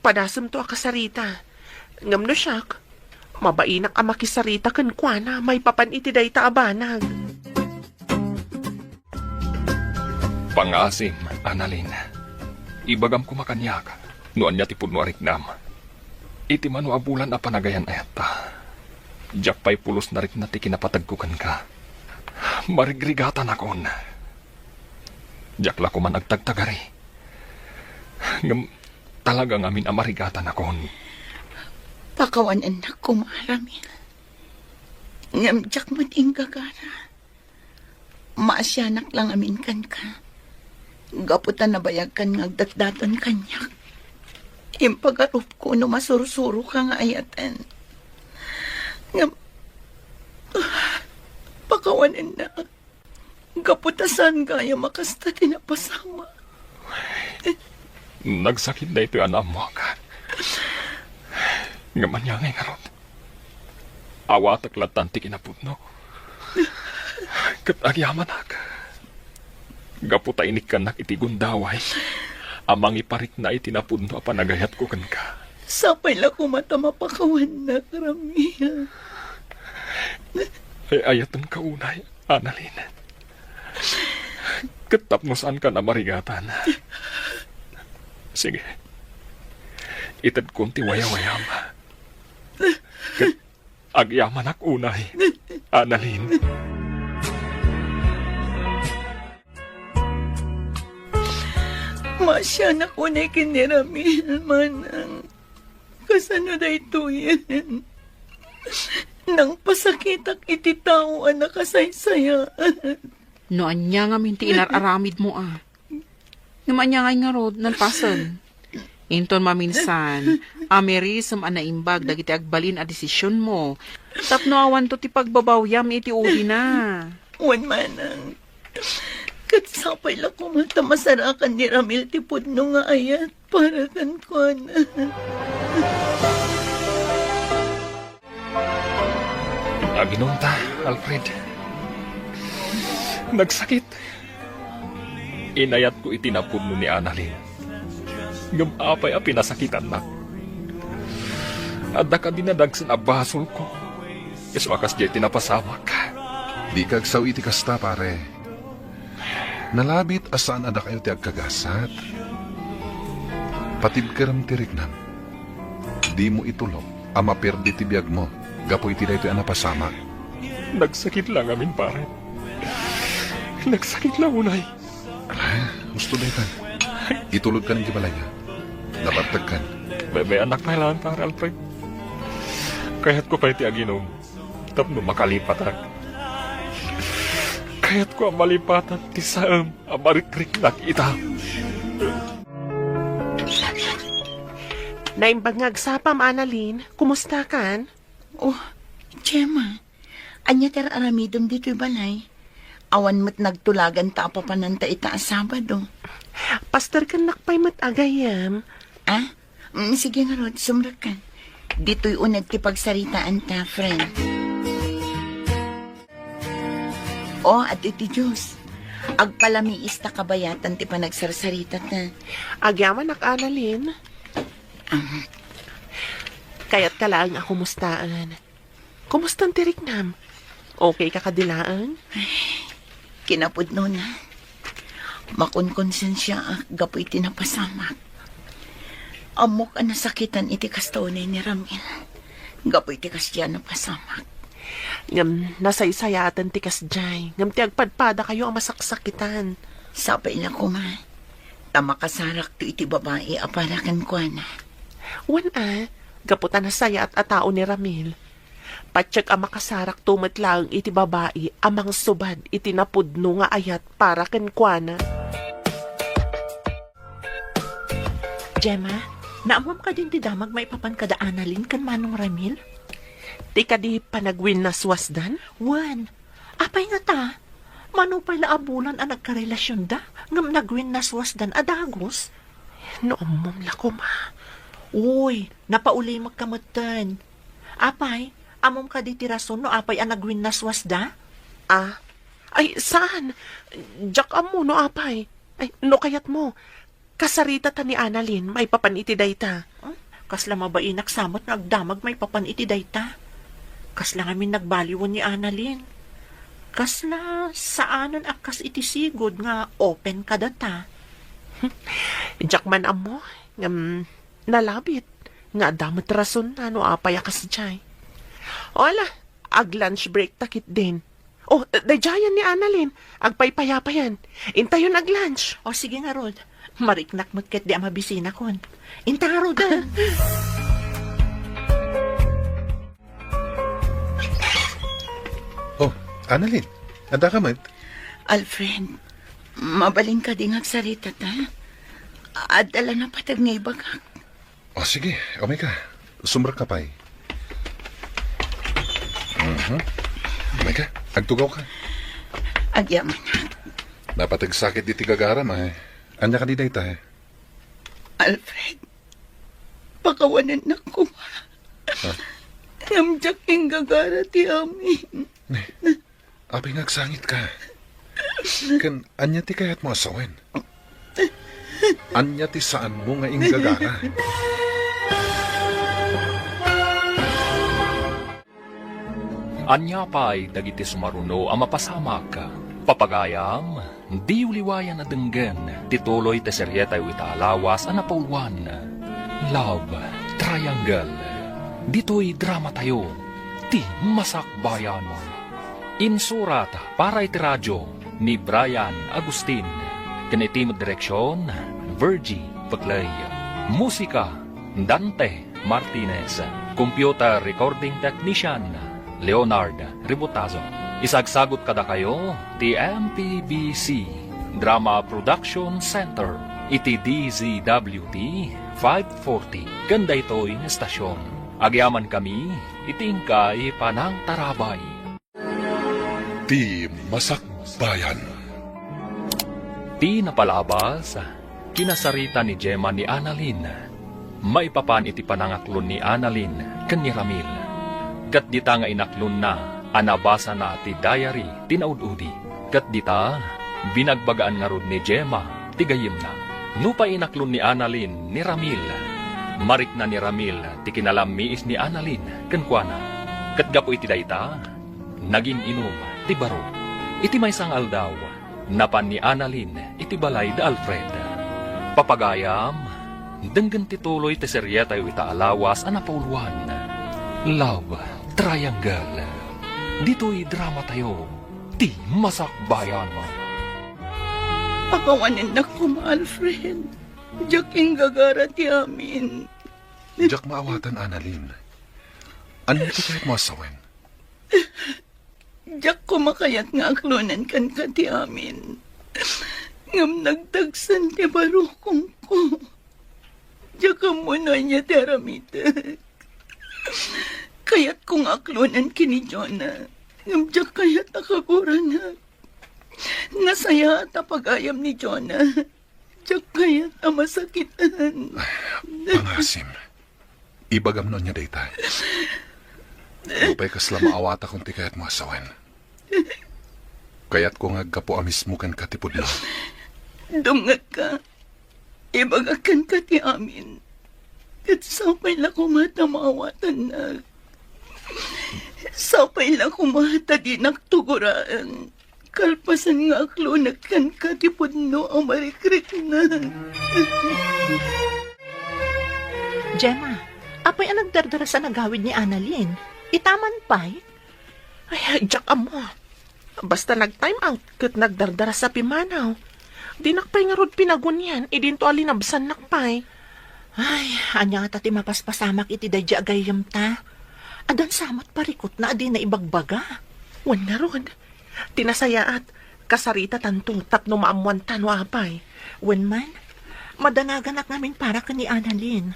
Padasemto a kasarita. Ngem no siak, mabainak a makisarita kenkuana maipapan iti dayta a banag. Pangngaasim, Annalyn. Ibagam koma kaniak no ania ti pudno a riknam. Iti mano a bulan a panagayan-ayatta, diak pay pulos narikna ti kinapatagko kenka. Marigrigatanakon. Diak la koman agtagtagari. Ngem talaga ngamin a marigatanakon. Pakawanennak koma, Ramil. Ngem diak met inggagara. Maasianak la ngamin kenka. Gapu ta nabayagkan nga agdatdaton kaniak. Impagarupko no masursuroka nga ayaten. Ngem, pakawanennak. Gapu ta saan gayam a kasta ti napasamak. Nagsakit daytoy a naammoak. Ngem ania ngay ngarud? Awatek lattan ti kinapudno. Ket agyamanak. Gapu ta inikkannak iti gundaway a mangiparikna iti napudno a panagayatko kenka. Sapay la koma ta mapakawannak, Ramil. Ay-ayatenka unay, Annalyn. Ket tapno saanka a marigatan. Sige. Itedkon ti wayawayam. Ket agyamanak unay, Annalyn. Maasianak unay ken ni Ramil, manang. Kasano daytoyen? Nangpasakitak iti tao a nakasaysayaan. No ania ngamin ti inar-aramidmo a. Ngem ania ngay ngarud, nalpasen. Inton maminsan, amirisem a naimbag dagiti agbalin a desisionmo, tapno awanto ti pagbabawiam iti udina. Wen manang, ket sapay la koma ta masarakan ni Ramil ti pudno nga ayat para kenkuana. Aginonta, Alfred. Nagsakit. Inayatko iti napudno ni Annalyn. Ngem apay a pinasakitannak? Adda kadi nadagsen a basolko. Isu a kasdiay ti napasamak. Dika agsao iti kasta, pare. Nalabit a saan a dakayo ti agkagasat. Patibkerem ti riknam. Dimo itulok a maperdi ti biagmo gapu iti daytoy a napasamak. Nagsakit la ngamin, pare. Nagsakit la unay. Ala, husto daytan. Itulodkan iti balayyo. Nabartekkan. Bebe-anak pay laeng, pare Alfred. Kayatko pay ti aginom tapno makalipatak. Kayatko a malipatak ti saem a marikriknak ita. Naimbag nga agsapam, Annalyn. Kumustakan? Oh, Gemma, ania ti ar-aramidem ditoy balay? Awan met nagtulagan ta apapananta ita a Sabado. Pastorkennak pay met a gayyem. Ah? Mm, sige ngarud, sumrekkan. Ditoy uneg ti pagsaritaanta, friend. Oh, adtoy ti juice. Agpalamiis ta kabayatan ti panagsarsarita ta. Agyamanak, Annalyn. Ah. Kayatka laeng a kumustaen. Kumustan ti riknam? Okay ka kadi laeng? Kinapudnona, makonkonsensiaak gapu iti napasamak. Ammok a nasakitan iti kasta unay ni Ramil gapu iti kasdiay a napasamak. Ngem nasaysayaaten ti kasdiay, ngem ti agpadpadakayo a masaksakitan. Sapay la koma, ta makasarakto iti babai a para kenkuana. Wen a, gapu ta nasayaat a tao ni Ramil. Patiek a makasarakto met laeng iti babai a mangsubad iti napudno nga ayat para kenkuana. Gemma, naammoam kadin ti damag maipapan kada Annalyn ken Manong Ramil? Ti kadi panagwinnaswasdan? Wen, apay ngata? Mano pay la a bulan a nagkarelasionda, ngem nagwinnaswasdan a dagus? No ammom la koma. Uy, napaulimekka metten. Apay, ammom kadi ti rason no apay a nagwinnaswasda? Ah, ay, saan? Diak ammo no apay. Ay, no kayatmo, kasaritata ni Annalyn maipapan iti dayta. Hmm? Kasla mabainak sa met nga agdamag maipapan iti dayta. Kasla ngamin nagbaliwen ni Annalyn. Kasla saanen a kas iti sigud nga open kadata. Diak man ammo, ngem nalabit nga adda met rasonna no apay a kasdiay. O ala, ag-lunch break ta ketdin. O, daydiayen ni Annalyn. Agpaypayapayan. Intayon ag-lunch. O, sige ngarud. Mariknak met ketdi a mabisinakon. Inta ngarud, ah. O, Annalyn, adda ka met? Alfred, mabalin kadi nga agsaritata? Adda la napateg nga ibagak. O, sige, umay ka. Sumrekka pay. Mhm. Umay ka, agtugaw ka. Agyaman. Napateg sakit iti gagaram, ay. Ania kadi dayta, eh? Alfred, pakawanennak koma. Ha? Ngem diak inggagara ti amin. Apay nga agsangitka? Ken ania ti kayatmo a sawen? Ania ti saanmo nga inggagara? Ania pay dagiti sumaruno a mapasamak? Papagayam, diyo liwayan a denggen ti tuloy ti serietayo ita a lawas a napauluan, Love Triangle. Ditoy dramatayo, ti Masakbayan. Insurat para iti radio ni Brian Agustin, ken iti met direksion, Virgie Peclay. Musika, Dante Martinez. Computer recording technician, Leonard Ributazo. Isagsagut kadakayo ti M P B C Drama Production Center iti D Z W T five forty ken daytoy nga estasion. Agyamankami iti inkay panangtarabay. Ti Masakbayan. Ti napalabas, kinasarita ni Gemma ni Annalyn. Maipapan iti panangaklon ni Annalyn ken ni Ramil. Ket dita nga inaklonna a nabasana ti diary ti naud-udi. Ket dita, binagbagaan ngarud ni Gemma ti gayyemna. Nupay inaklon ni Annalyn ni Ramil, marikna ni Ramil ti kinalammiis ni Annalyn kenkuana. Ket gapu iti dayta, nagin-inum ti baro. Iti maysa nga aldaw, napan ni Annalyn iti balay da Alfred. Papagayam, denggen ti tuloy ti serietayo ita a lawas a napauluan, Love Triangle. Ditoy dramatayo, ti Masakbayan. Pakawanennak koma, Alfred. Diak inggagara ti amin. Diak maawatan, Annalyn. Ania ti kayatmo a sawen? Diak koma kayat nga aklonen kenka ti amin. Ngem nagdagsen ti barukongko. Diak ammo no ania ti aramidek. Kayatko nga aklonen ken ni Jonah. Ngem diak kayat a kaguranak. Nasayaat a pagayam ni Jonah. Diak kayat a masakitan. Ay, pangasim. Ibagam no ania dayta. Nupay kasla maawatakon ti kayatmo a sawen, kayatko nga aggapu a mismo kenka ti pudno. Dumngegka. Ibagak kenka ti amin. Ket sapay la koma ta maawatannak. Sapay la koma ta dinak tugoraen. Kalpasan nga aklonek kenka ti pudno a marikriknak. Gemma, apay a nagdardarasa a gawid ni Annalyn? Itaman pay? Ay, diak ammo. Basta nag-time out ket nagdardarasa pimanaw. Dinak pay ngarud pinagunian idinto a linabsannak pay. Ay, ania ngata ti mapaspasamak iti daydi a gayyemta? Addan sa met parikutna a dina ibagbaga. Wen ngarud, ti nasayaat, kasaritatanto tapno maammoanta no apay. Wen man, madanaganak ngamin para ken ni Annalyn.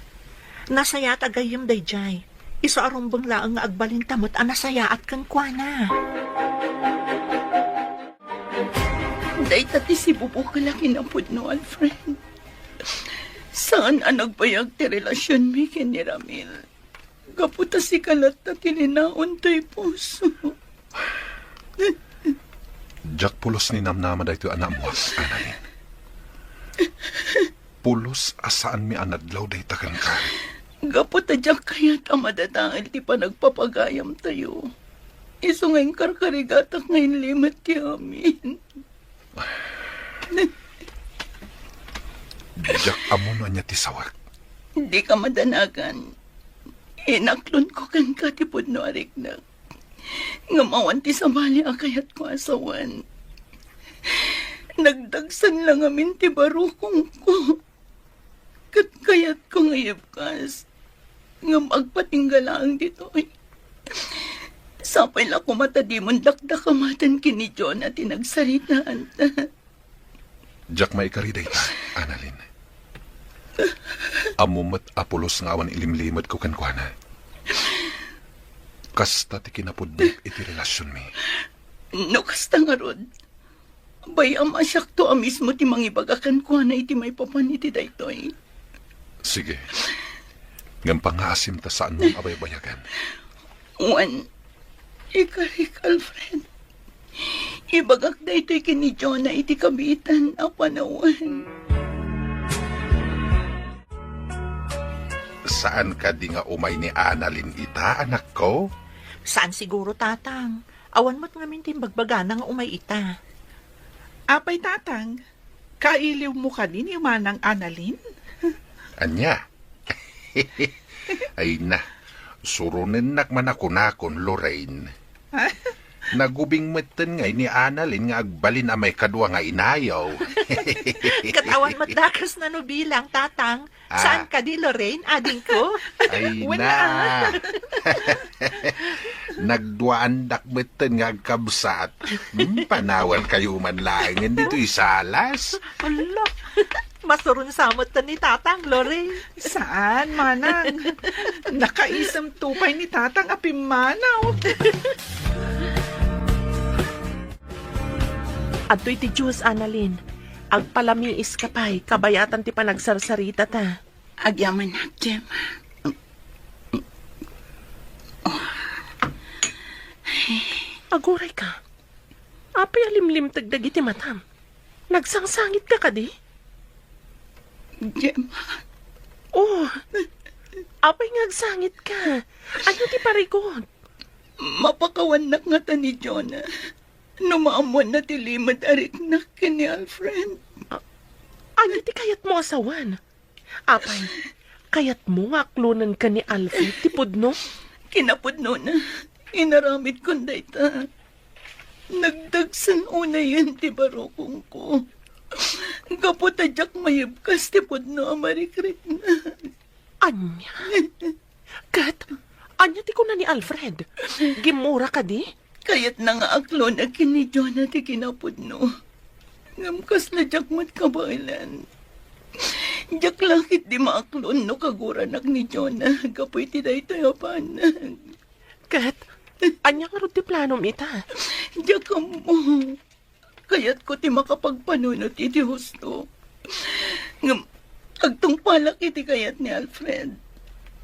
Nasayaat a gayyem daydiay. Isu a rumbeng laeng nga agbalinta met a nasayaat kenkuana. Dayta ti sibubukel a kinapudno, Alfred. Saan a nagbayag ti relasionmi ken ni Ramil. Gapu ta sika latta ti linaon toy puso. Diak pulos ni namnama daytoy a naammoak, Annalyn. Pulos a saanmi a nadlaw dayta kenka. Gapu ta diak kayat a madadael ti panagpapagayamtayo. Isu nga inkarkarigatak nga inlimed ti amin. Diak ammo no ania ti sawek. Dika madanagan. Inaklonko kenka ti pudno a riknak. Ngem awan ti sabali a kayatko a sawen. Nagdagsen la ngamin ti barukongko. Ket kayatko nga ibkas. Ngem agpatingga laeng ditoy. Sapay la koma ta dimon dakdakamaten ken ni Jonah ti nagsaritaanta. Diak maikari dayta, Annalyn. Ammom met a pulos nga awan ilimlimedko kenkuana. Kasta ti kinapudno iti relasionmi. No kasta ngarud, bay-am a siakto a mismo ti mangibaga kenkuana iti maipapan iti daytoy. Sige. Ngem pangngaasim ta saanmo a baybayagan. Wen, ikarik, Alfred. Ibagak daytoy ken ni Jonah iti kabiitan a panawen. Saan kadi nga umay ni Annalyn ita, anakko? Saan siguro, Tatang. Awan met ngamin ti imbagbagana nga umay ita. Apay, Tatang, kailiwmo kadi ni Manang Annalyn? Ania? Ay na, suronennak man a kunakon, Lorraine. Nagubing metten ngay ni Annalyn nga agbalin a maikadua nga inayo. Ket awan met dakesna no bilang, Tatang. Ah. Saan kadi, Lorraine, adingko? Ay na. Nagduaandak metten nga agkabsat. Hmm, panawankayo man laengen ditoy salas. Hala, masuron sa metten ni Tatang, Lorraine. Saan, Manang? Nakaisemto pay ni Tatang a pimmanaw. Adtoy ti juice, Annalyn. Agpalamiiska pay, kabayatan ti panagsarsaritata. Agyamanak, Gemma. Agurayka. Apay a limlimteg dagiti matam? Nagsangsangitka kadi? Gemma. Oh, apay nga agsangitka? Ania ti parigot? Mapakawannak ngata ni Jonah no maammoanna ti limed a riknak ken ni Alfred. A-, ania ti kayatmo a sawen? Apay, kayatmo nga aklonenka ni Alfred ti pudno? Kinapudnona, inaramidkon dayta. Nagdagsen unayen ti barukongko. Gapu ta diak maibkas ti pudno a marikriknak. Ania? Ket, ania ti kuna ni Alfred? Gimmura kadi? Kayatna nga aklonek ken ni Jonah ti kinapudno. Ngem kasla diak met kabaelan. Diak la ketdi maaklon no kaguranak ni Jonah gapu iti daytoy a banag. Ket, ania ngarud ti planom ita? Diak ammo. Kayatko ti makapagpanunot iti husto. Ngem, agtungpalak iti kayat ni Alfred.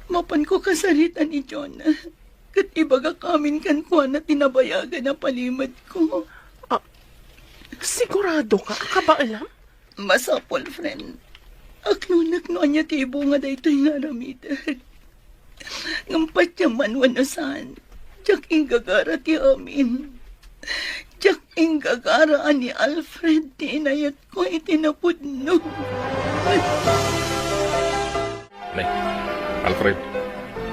Mapanko kasarita ni Jonah. Ket ibagak amin kenkuana ti nabayagan a palimedko. Ah, siguradoka a kabaelam? Masapul, friend. Aklonek no ania ti ibunga daytoy nga aramidek. Ngem patiemman wenno saan, diak inggagara ti amin. Diak inggagara a ni Alfred ti inayatko iti napudno. Ne, Alfred,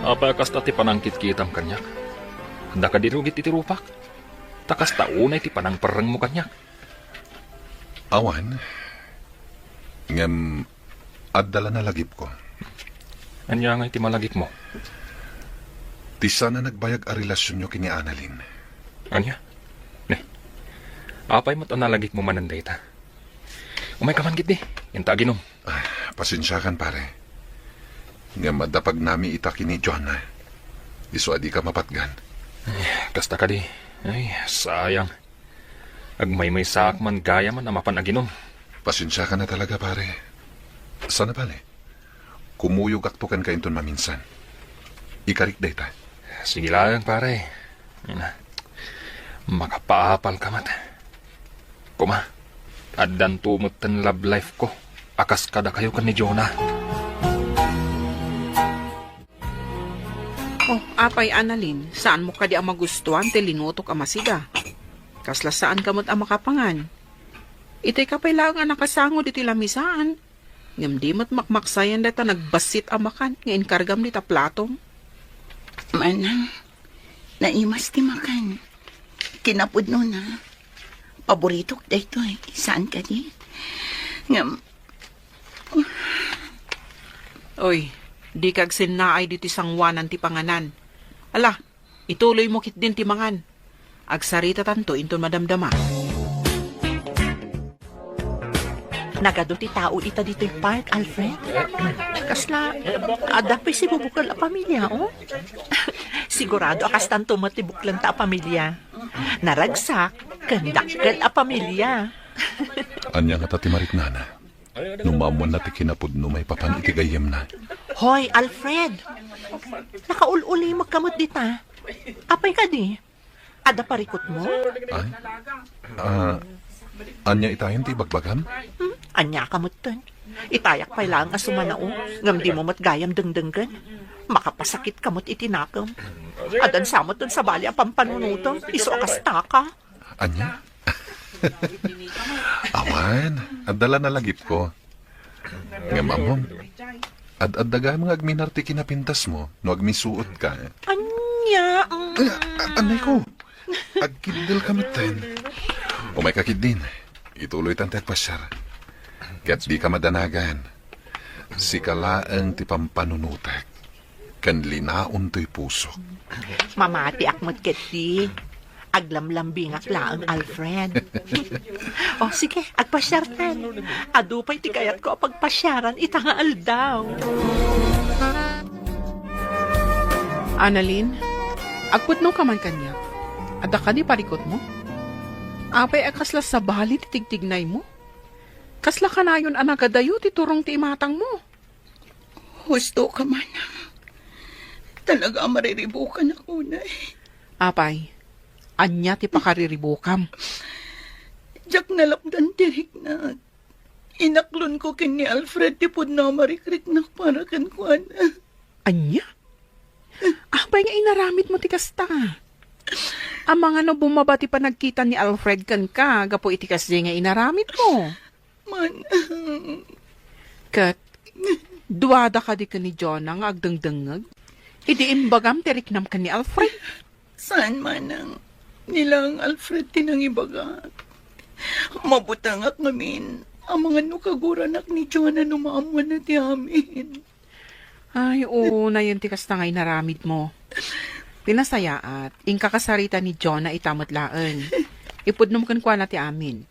apay a kasta ti panangkitkitam kaniak? Adda kadi rugit iti rupak? Ta kasta unay ti panangperrengmo kaniak. Awan. Ngem, adda la nalagipko. Ania ngay ti malagipmo? Ti saan a nagbayag a relasionyo ken ni Annalyn. Ania? Ne, apay met a nalagipmo manen dayta? Umayka man ketdi, inta aginom. Ah, pasensiakan, pare. Ngem adda pagnami ita ken ni Jonah. Isu a dika mapatgan. Ay, kasta kadi. Ay, sayang. Agmaymaysaak man gayamen a mapan aginom. Pasensiaka na talaga, pare. Sana bale, kumuyogakto kenka inton maminsan. Ikarik dayta. Sige laeng, pare. Ay na. Makapaapalka met. Kuma, addanto metten love life ko a kas kadakayo ken ni Jonah. Oh, apay, Annalyn, saanmo kadi a magustuan ti linutok a masida? Kasla saanka met a makapangan. Itayka pay laeng a nakasangod iti lamisaan. Ngem di met makmaksayan dayta nagbassit a makan nga inkargam dita platom. Manang, naimas ti makan. Kinapudnona. Paboritok daytoy. Saan kadi? Ngem, Oy, dika agsennaay ditoy sangoanan ti panganan. Ala, ituloymo ketdin ti mangan. Agsaritatanto inton madamdama. Nagadu ti tao ita ditoy park, Alfred. Kasla, adda pay sibubukel a pamilia, oh? Sigurado a kastanto met ti buklenta a pamilia. Naragsak, ken dakkel a pamilia. Ania ngata ti mariknana? No maammoanna ti kinapudno maipapan iti gayyemna. Hoy, Alfred! Nakaul-ulimekka met dita. Apay kadi? Adda parikutmo? Ay? Ah, ania itayen ti ibagbagam? Hmm? Ania ka metten? Itayak pay laeng a sumanao, ngem dimo met gayam dengdenggen. Makapasakitka met iti nakem. Addan sa metten sabali a pampanunotem, isu a kastaka. Ania? Awan, adda la nalagipko. Ngem ammom, ad-adda gayam nga agminar ti kinapintasmo no agmisuotka. Ania? Mm. Ay, a-, anay ko. Agkiddelka metten. Umayka ketdin. Ituloytan ti agpasiar. Ket dika madanagan. Sika laeng ti pampanunotek ken linaon toy pusok. Mamatiak met ketdi. Aglamlambingak laeng, Alfred. O, sige, agpasiartan. Adu pay ti kayatko a pagpasiaran ita nga aldaw. Annalyn, agpudnoka man kaniak. Adda kadi parikutmo? Apay a kasla sabali ti tigtignaymo? Kasla kanayon a nagadayo ti turong ti imatangmo? Husto ka, manang. Talaga a mariribukan ako, nay. Apay, ania ti pakariribukam? Diak nalapdan ti riknak. Inaklonko ken ni Alfred ti pudno a marikriknak para kenkuana. Ania? Apay nga inaramidmo ti kasta? Amangan no bumaba ti panagkita ni Alfred kenka gapu iti kasdi nga inaramidmo? Manang. Ket, duada kadi ken ni Jonah nga agdengdengngeg idi imbagam ti riknam ken ni Alfred? Saan, manang. Ni laeng Alfred ti nangibagak. Mabutengak ngamin, amangan no kaguranak ni Jonah no maammoanna ti amin. Ay, oo, nayen ti kasta nga inaramidmo. Ti nasayaat, inka kasarita ni Jonah ita met laeng. Ipudnom kenkuana ti amin.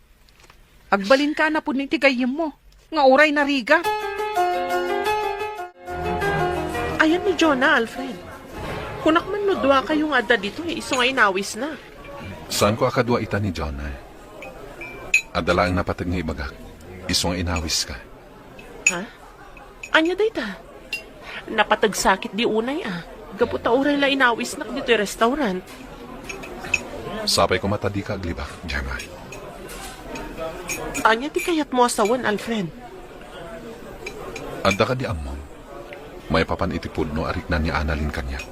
Agbalinka a napudno iti gayyemmo, nga uray narigat. Ayan ni Jonah, Alfred. Kunak man no duakayo nga adda ditoy, isu nga inawisna. Saanko a kadua ita ni Jonah. Adda laeng napateg nga ibagak, isu nga inawiska. Ha? Ania dayta? Napateg sakit di unay a. Gapu ta uray la inawisnak ditoy restaurant. Sapay koma ta dika aglibak, Gemma. Ania ti kayatmo a sawen, Alfred? Adda kadi ammom, maipapan iti pudno a rikna ni Annalyn kaniak.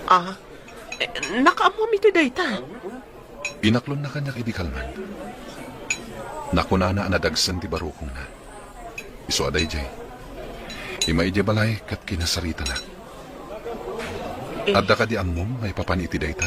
Ah, eh, nakaammom iti dayta? Inaklonna kaniak idi kalman. Nakunana a nadagsen ti barukongna. Isu a daydiay. Immay idiay balay ket kinasaritana. Eh. Adda kadi ammom maipapan iti dayta?